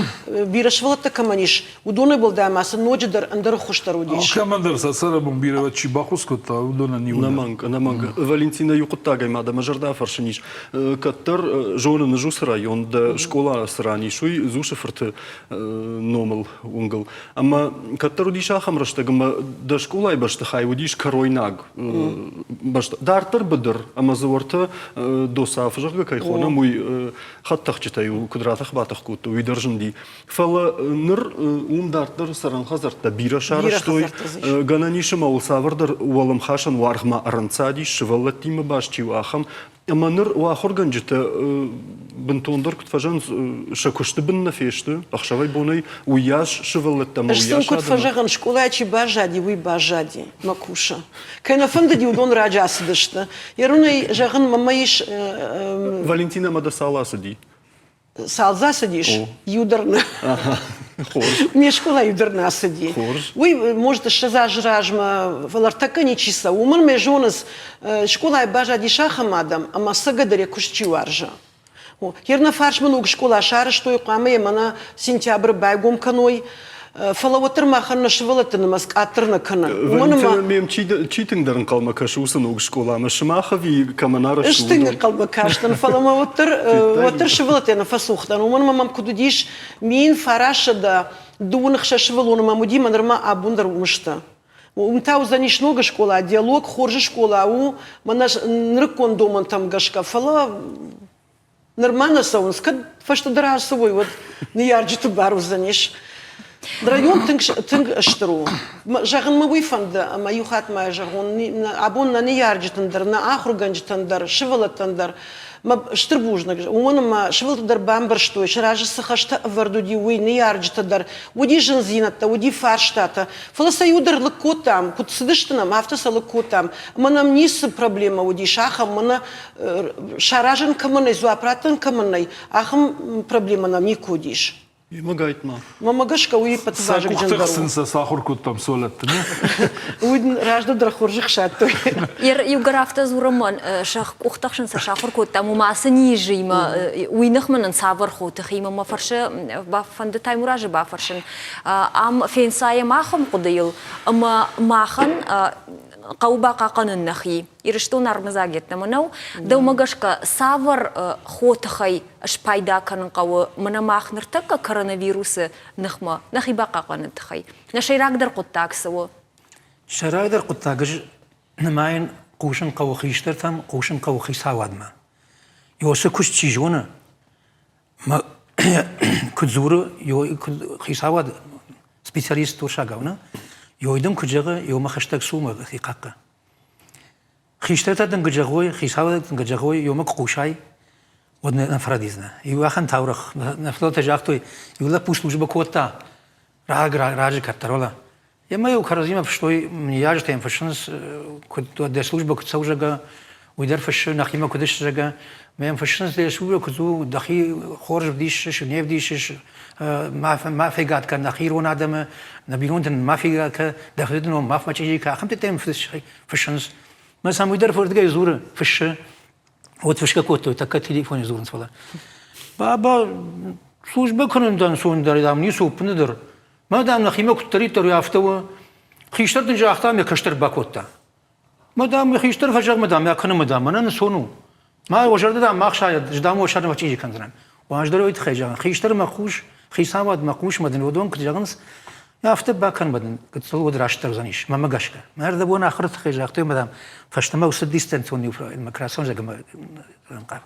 бирӕ сывӕллӕттӕ кӕмӕн ис, Уыдоны уӕлдай ма сын ноджыдӕр ӕндӕр ӕххуыс дӕр уыдис. Алкӕмӕн дӕр сӕ цӕрӕнбон бирӕ чи баххуыс кодта, уыдонӕн иу. Ӕнӕмӕнг, ӕнӕмӕнг. Валентина, иу хъуыддагӕй ма дӕ мӕ зӕрдӕ афӕрсын ис. Кӕддӕр зонын ӕз уыцы район, дӕ скъола цы ран ис, уый Дзусы-фырты номыл уынгыл. Ӕмӕ кӕддӕр уыдис ахӕм рӕстӕг, ӕмӕ дӕ скъолайы бӕстыхай уыдис кӕройнаг бӕстӕ. Дарддӕр быдыр, ӕмӕ дзы уӕртӕ Досаф, зӕгъгӕ, кӕй хонӕм, уый хӕдтӕхджытӕй куыд ратӕх-батӕх кодтой, уый дӕр зынди. Фӕлӕ ныр уым дарддӕр цӕрӕн хӕдзӕрттӕ бирӕ сарӕзтой. Гӕнӕн ис ӕмӕ уыл цавӕрдӕр уӕлӕмхасӕн уаргъмӕ ӕрӕнцадис, сывӕллӕттимӕ баст чи у, ахӕм. Ӕмӕ ныр уӕ ахуыргӕнджытӕ бынтондӕр куыд фӕзӕгъынц, сӕ куысты бын нӕ фесты, ӕхсӕвӕй-бонӕй уыйас сывӕллӕттӕ ӕмӕ Ӕз сын уыйас куыд адӕмы. фӕзӕгъын, скъолайы чи баззади, уый баззади мӕ кусы. Кӕй нӕ фӕндыди, уыдон раджы ацыдысты. Ерунӕй зӕгъын, мӕмӕ ис Валентинӕ ма дӕ цал ацыди? Цал дзы ацыдис, иу дӕр нӕ. Ме скъола иу дӕр нӕ ацыди. Уый, может, 20 азы размӕ, фӕлӕ ӕртӕккӕ ничи цӕуы. Уымӕн мӕ зонынц, скъолайы баззадис ахӕм адӕм, ӕмӕ ӕцӕгӕдӕр йӕ куыст чи уарзы. Йе нӕ фарсмӕ ног скъола сарӕзтой, хъуамӕ йӕ мӕнӕ сентябры байгом кӕной. Фӕлӕ уӕддӕр махӕн нӕ сывӕллӕтты нымӕц къаддӕр нӕ кӕны. Уымӕн ӕмӕ Мем чи, чи тынгдӕр ӕнхъӕлмӕ кӕсы уыцы ног скъоламӕ, сымах ӕви кӕмӕн арӕзт Ӕз тынг ӕнхъӕлмӕ кастӕн, фӕлӕ мӕ уӕддӕр, уӕддӕр сывӕллӕттӕ нӕ фӕцух дӕн. Уымӕн ӕмӕ мӕм куыд уыдис, 1926 сывӕллоны мӕм уыди, мӕ нырма абон дӕр уым сты. Уым та уыдзӕнис ног скъола, диалог хорз скъола у, мӕнӕ нырыккон домӕнтӕм гӕсгӕ, фӕлӕ Нырма нӕ цӕуынц, кӕд фӕстӕдӕр ацӕуой, уӕд ныййарджыты бар уыдзӕнис. Район тынг, тынг стыр у. Зӕгъын мӕ уый фӕнды, ӕмӕ иу хатт ма зӕгъон, абон нӕ ныййарджытӕн дӕр, нӕ ахуыргӕнджытӕн дӕр, сывӕллӕттӕн дӕр мӕ стыр бузныг, уымӕн ӕмӕ сывӕллӕттӕ дӕр бамбӕрстой, сӕ разы цы хӕстӕ ӕвӕрд уыди, уый, ныййарджытӕ дӕр. Уыди зындзинӕдтӕ, уыди фарстатӕ, фӕлӕ сӕ иу дӕр лыг кодтам, куыд цыдысты нӕм, афтӕ сӕ лыг кодтам. Ӕмӕ нӕм ницы проблемӕ уыдис ахӕм, мӕнӕ саразын кӕмӕн нӕй, дзуапп раттӕн кӕмӕн нӕй, ахӕм проблемӕ нӕм никуы уыдис. Мӕгайтма. Мӕ гӕсгӕ уый ӕппӕты вазыгджындӕр у. Сӕ сын сӕ сахуыр кодтам сывӕллӕтты, не? Уый раздӕр дӕр хорз ӕхсадтой. Иугӕр афтӕ дзурӕм, сӕ къухтӕ хсын сӕ сахуыр кодтам, уымӕ ацы низимӕ, уый ныхмӕ нын цавӕр хотыхимӕ мӕ фӕрсы, фӕнды Таймуразы бафӕрсын. Ам фенцайӕм ахӕм хъуыдыйыл, ӕмӕ махӕн хъӕуы бахъахъхъӕнын нӕхи. Ирыстон армыдзаг йеддӕмӕ нӕу. Дӕумӕ гӕсгӕ, цавӕр хотыхӕй спайда кӕнын хъӕуы мӕнӕ мах ныртӕккӕ коронавирусы ныхмӕ нӕхи бахъахъхъӕныны тыххӕй? Нӕ сӕйрагдӕр хъуыддаг цы у? Сӕйрагдӕр хъуыддаг ӕз нымайын хъусын хъӕуы хистӕртӕм, хъусын хъӕуы хицауадмӕ. Ёсы куыст чи зоны, куыд дзуры, хицауад специалист урсагау, нӕ? Ёй дын куыд зӕгъы, ёмӕ хӕстӕг цу мӕ хи хъахъхъӕ. Хистӕртӕ дын куыд зӕгъой, хицауад дын куыд зӕгъой, ёмӕ куы хъусай, уӕд нӕ фӕрӕдидзынӕ. Иу ахӕм таурӕгъ нӕ фыдӕлтӕ загътой, иу лӕппу службӕ кодта, раг раджы кӕддӕр, уӕлӕ. Ӕмӕ-иу кӕрӕдзимӕ фыстой, ныййарджытӕ йӕм фыссынц, куыд дӕ службӕ куыд цӕуы, зӕгъгӕ, уый дӕр фыссы, нӕхимӕ куыд ис, зӕгъгӕ. Мӕ йӕм фыссынц, дӕ службӕ куыд у, дӕхи хорз ӕвдисыс, не вдисыс, ма фегад кӕн нӕхи ирон адӕмы, нӕ бинонты нын ма фегад кӕн, дӕ фыды ном ма фӕчъизи кӕн, ахӕмтӕ йӕм фыссынц. Мӕ сӕм уый дӕр фырдыгӕй дзуры, фыссы. Вот фысгӕ кодтой, тӕккӕ телефоне дзурынц, фӕлӕ. Баба, службӕ кӕнын дӕн сон дӕр, дам, ницы уппыны дӕр. Мӕ, дам, нӕхимӕ куыддӕриддӕр уый афтӕ у. Хистӕр дын загъта, мӕ кӕстӕр бакодта. Мӕ, дам, хистӕр фӕзӕгъ, мӕ, дам, мӕ кӕны, мӕ, дам, мӕнӕн сон у. Мӕ уӕ зӕрдӕ, дам, ма хсайӕд, ӕз, дам, уӕ сӕрмӕ чъизи кӕндзынӕн. Уӕздӕр уый тыххӕй зӕгъын, хистӕрмӕ хъус, хицауадмӕ хъус, мӕ дын уыдон куыд зӕгъынц, афтӕ бакӕн, мӕ дын гыццыл уӕд растдӕр уыдзӕнис, мӕмӕ гӕсгӕ. Мӕ ӕрдӕбон ахуыры тыххӕй загътой, мӕ, дам, фӕстӕмӕ уыцы дистанцион демократон зӕгъгӕ, ӕнхъард.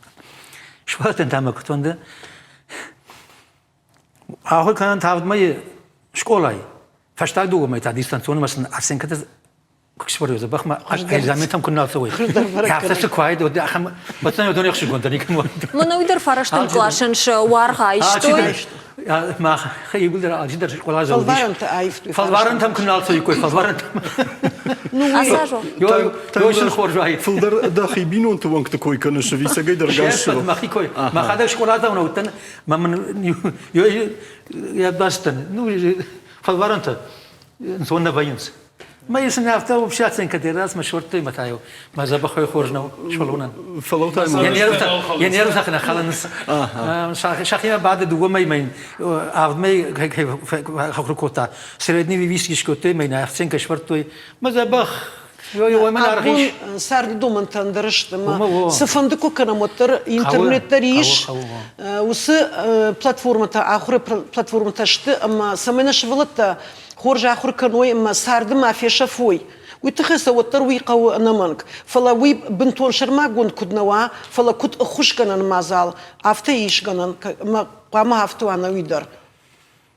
Сывӕллӕттӕн та мӕ куыд фӕнды, ахуыр кӕнӕн тагъд мӕйы скъолайы. Фӕстаг дыууӕ мӕй та дистанционмӕ сын оценкӕтӕ куы дзӕбӕх ма экзаментӕм куы нал цӕуой. Афтӕ цы куы уӕд ахӕм уӕддӕр уыдон ӕхсызгондӕр никӕм уӕд. Мӕнӕ уый дӕр фарӕстӕм къласӕн сӕ уаргъ айстой. Мах иууылдӕр алчидӕр скъоладзау уыдис. Фӕлварӕнтӕ аивтой. Фӕлварӕнтӕм куы нал цӕуиккой, фӕлварӕнтӕм. Ну, сын хорз уаид. Фылдӕр дӕхи бинонты уӕнгты кой кӕныс, ӕви цӕгӕй дӕр гас Мӕхи кой. Мӕхӕдӕг скъоладзау нӕ уыдтӕн, мӕ мын йӕ бацыдтӕн. Ну, фӕлварӕнтӕ ӕнцон нӕ вӕййынц. Мӕ сын афтӕ вообще оценка дӕр мӕ сордтой мӕ та мӕ дзӕбӕхӕй хорз нӕу сывӕллонӕн. Фӕлӕу та йӕ нервтӕ нӕ хӕлынц. Сӕхимӕ бады дыууӕ мӕй мӕ авд мӕй кӕй ахуыр кодта. Средний вывески скодтой мӕ оценка сӕвӕрдтой. Мӕ дзӕбӕх Абон царды домӕнтӕ ӕндӕр сты ӕмӕ цыфӕнды куы кӕнӕм, уӕддӕр интернет дӕр ис. Уыцы платформӕтӕ, ахуыры платформӕтӕ сты ӕмӕ цӕмӕй нӕ сывӕллӕттӕ хорз ахуыр кӕной ӕмӕ царды ма фесӕфой, уый тыххӕй сӕ уӕддӕр уый хъӕуы ӕнӕмӕнг. Фӕлӕ уый бынтон сӕрмагонд куыд нӕ уа, фӕлӕ куыд ӕххуысгӕнӕн мадзал, афтӕ ис гӕнӕн, ӕмӕ хъуамӕ афтӕ уа ӕнӕуи дӕр.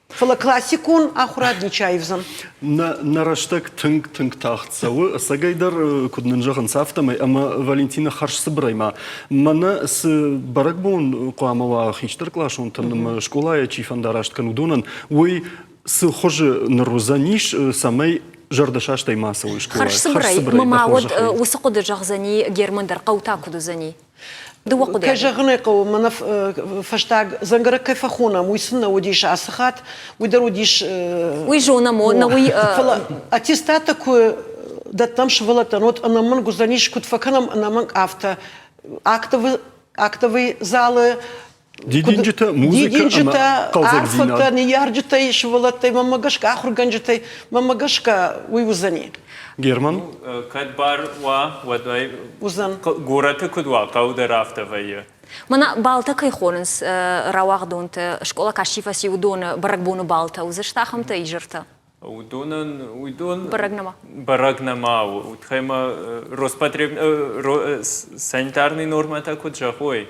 Фӕлӕ классикон ахуырад ничи аивдзӕн. Нӕ, нӕ рӕстӕг тынг-тынг тагъд цӕуы, ӕцӕгӕйдӕр, куыд нын зӕгъынц, афтӕмӕй, ӕмӕ Валентина хӕрзцыбырӕй ма мӕнӕ цы бӕрӕгбон хъуамӕ уа хистӕркъласонтӕн ӕмӕ скъолайӕ чи фӕндараст кӕны, уыдонӕн, уый цы хуызы ныр уыдзӕнис, цӕмӕй зӕрдӕсастӕй ма цӕуой скъолайы? Хӕрзцыбырӕй мӕ уӕд уыцы хъуыды зӕгъдзӕни Герман дӕр, хъӕу та куыд уыдзӕни? Дыууӕ хъуыдыйады. Кӕй зӕгъын ӕй хъӕуы, мӕнӕ фӕстаг дзӕнгӕрӕг кӕй фӕхонӕм, уый сын нӕ уыдис ацы хатт, уый дӕр уыдис. Уый зонӕм, о, нӕ уый. Фӕлӕ аттестаттӕ куы дӕттӕм сывӕллӕттӕн, уӕд ӕнӕмӕнг уыдзӕнис, куыд фӕкӕнӕм ӕнӕмӕнг, афтӕ актовый, актовый залы Дидинджытӕ, музыкӕ дидинджытӕ, арфӕтӕ ныййарджытӕй, сывӕллӕттӕй, мӕнмӕ гӕсгӕ, ахуыргӕнджытӕй, мӕнмӕ гӕсгӕ, уый уыдзӕни. Герман? Кӕд бар уа, уӕд ӕй уыдзӕн. Горӕты куыд уа, хъӕу дӕр афтӕ вӕййы. Мӕнӕ балтӕ кӕй хонынц рауагъдонты, скъола каст чи фӕци, уыдоны бӕрӕгбоны балтӕ уыдзысты ахӕмтӕ изӕртӕ? Уыдонӕн уыдон бӕрӕг нӕма. Бӕрӕг нӕма у. Уыдхӕй ма Роспотреб санитарный нормӕтӕ куыд зӕгъой,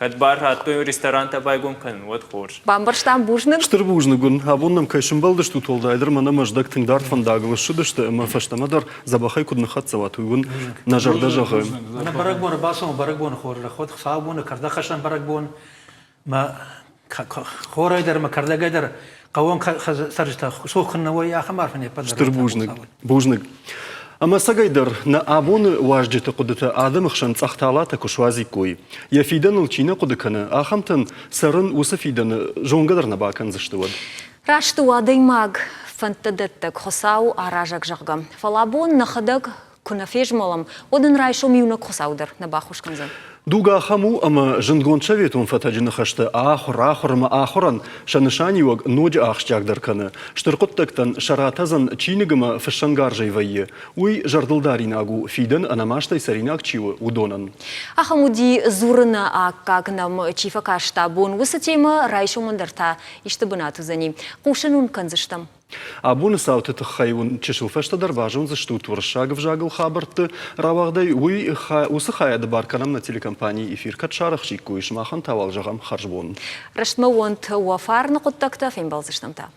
Кӕд бар радтой ресторантӕ байгом кӕнын, уӕд хорз. Бамбӕрстам, бузныг. Стыр бузныг уын. Абон нӕм кӕй сымбӕлдыстут, уӕлдайдӕр мӕнӕ Мӕздӕг тынг дард фӕндагыл ссыдысты ӕмӕ фӕстӕмӕ дӕр дзӕбӕхӕй куыд ныххӕццӕ уат, уый уын нӕ зӕрдӕ зӕгъы. Мӕнӕ бӕрӕгбон ӕрбацӕуӕм, бӕрӕгбоны хорзӕх уӕд, хуыцаубоны кӕрдӕгхӕссӕн бӕрӕгбон. Мӕ хорӕй дӕр ӕмӕ кӕрдӕгӕй дӕр хъӕуон цӕрджытӕ цух куыннӕ уой, ахӕм арфӕ не ппӕт дӕр. Стыр бузныг. Бузныг. Ӕмӕ ӕцӕгӕйдӕр нӕ абоны уазджыты хъуыдытӕ адӕмы хсӕн цъӕх талатӕ куы суадзиккой. Йӕ фидӕныл чи нӕ хъуыды кӕны, ахӕмтӕн цӕрын уыцы фидӕны зонгӕ дӕр нӕ бакӕндзысты уӕд. Раст у адӕймаг фӕндтӕдӕттӕг Хуыцау аразӕг, зӕгъгӕ. Фӕлӕ абон нӕхӕдӕг куы нӕ фезмӕлӕм, уӕд ын райсом иунӕг Хуыцау дӕр нӕ баххуыс кӕндзӕн. Дуг ахӕм у, ӕмӕ зындгонд советон фӕтӕджы ныхӕстӕ ахуыр, ахуыр ӕмӕ ахуырӕн сӕ нысаниуӕг ноджы ахсджиагдӕр кӕны. Стыр хъуыддӕгтӕн сӕ ратӕдзӕн чиныг ӕмӕ фыссӕнгарзӕй вӕййы. Уый зӕрдылдаринаг у, фидӕн ӕнӕмастӕй цӕринаг чи у, уыдонӕн. Ахӕм уыди дзурыны аккаг нӕм чи фӕкаст абон, уыцы темӕ райсомӕн дӕр та исты бынат уыдзӕни. Хъусын уын кӕндзыстӕм. Абоны цауты тыххӕй уын чысыл фӕстӕдӕр базондзыстут уырыссаг ӕвзагыл хабӕртты рауагъдӕй. Уый уыцы хайады бар кӕнӕм нӕ телекомпанийы эфир кӕд сарӕхсиккой, сымахӕн та уал зӕгъӕм хӕрзбон. Рӕстмӕ уӕнт уӕ фарны хъуыддӕгтӕ, фембӕлдзыстӕм та.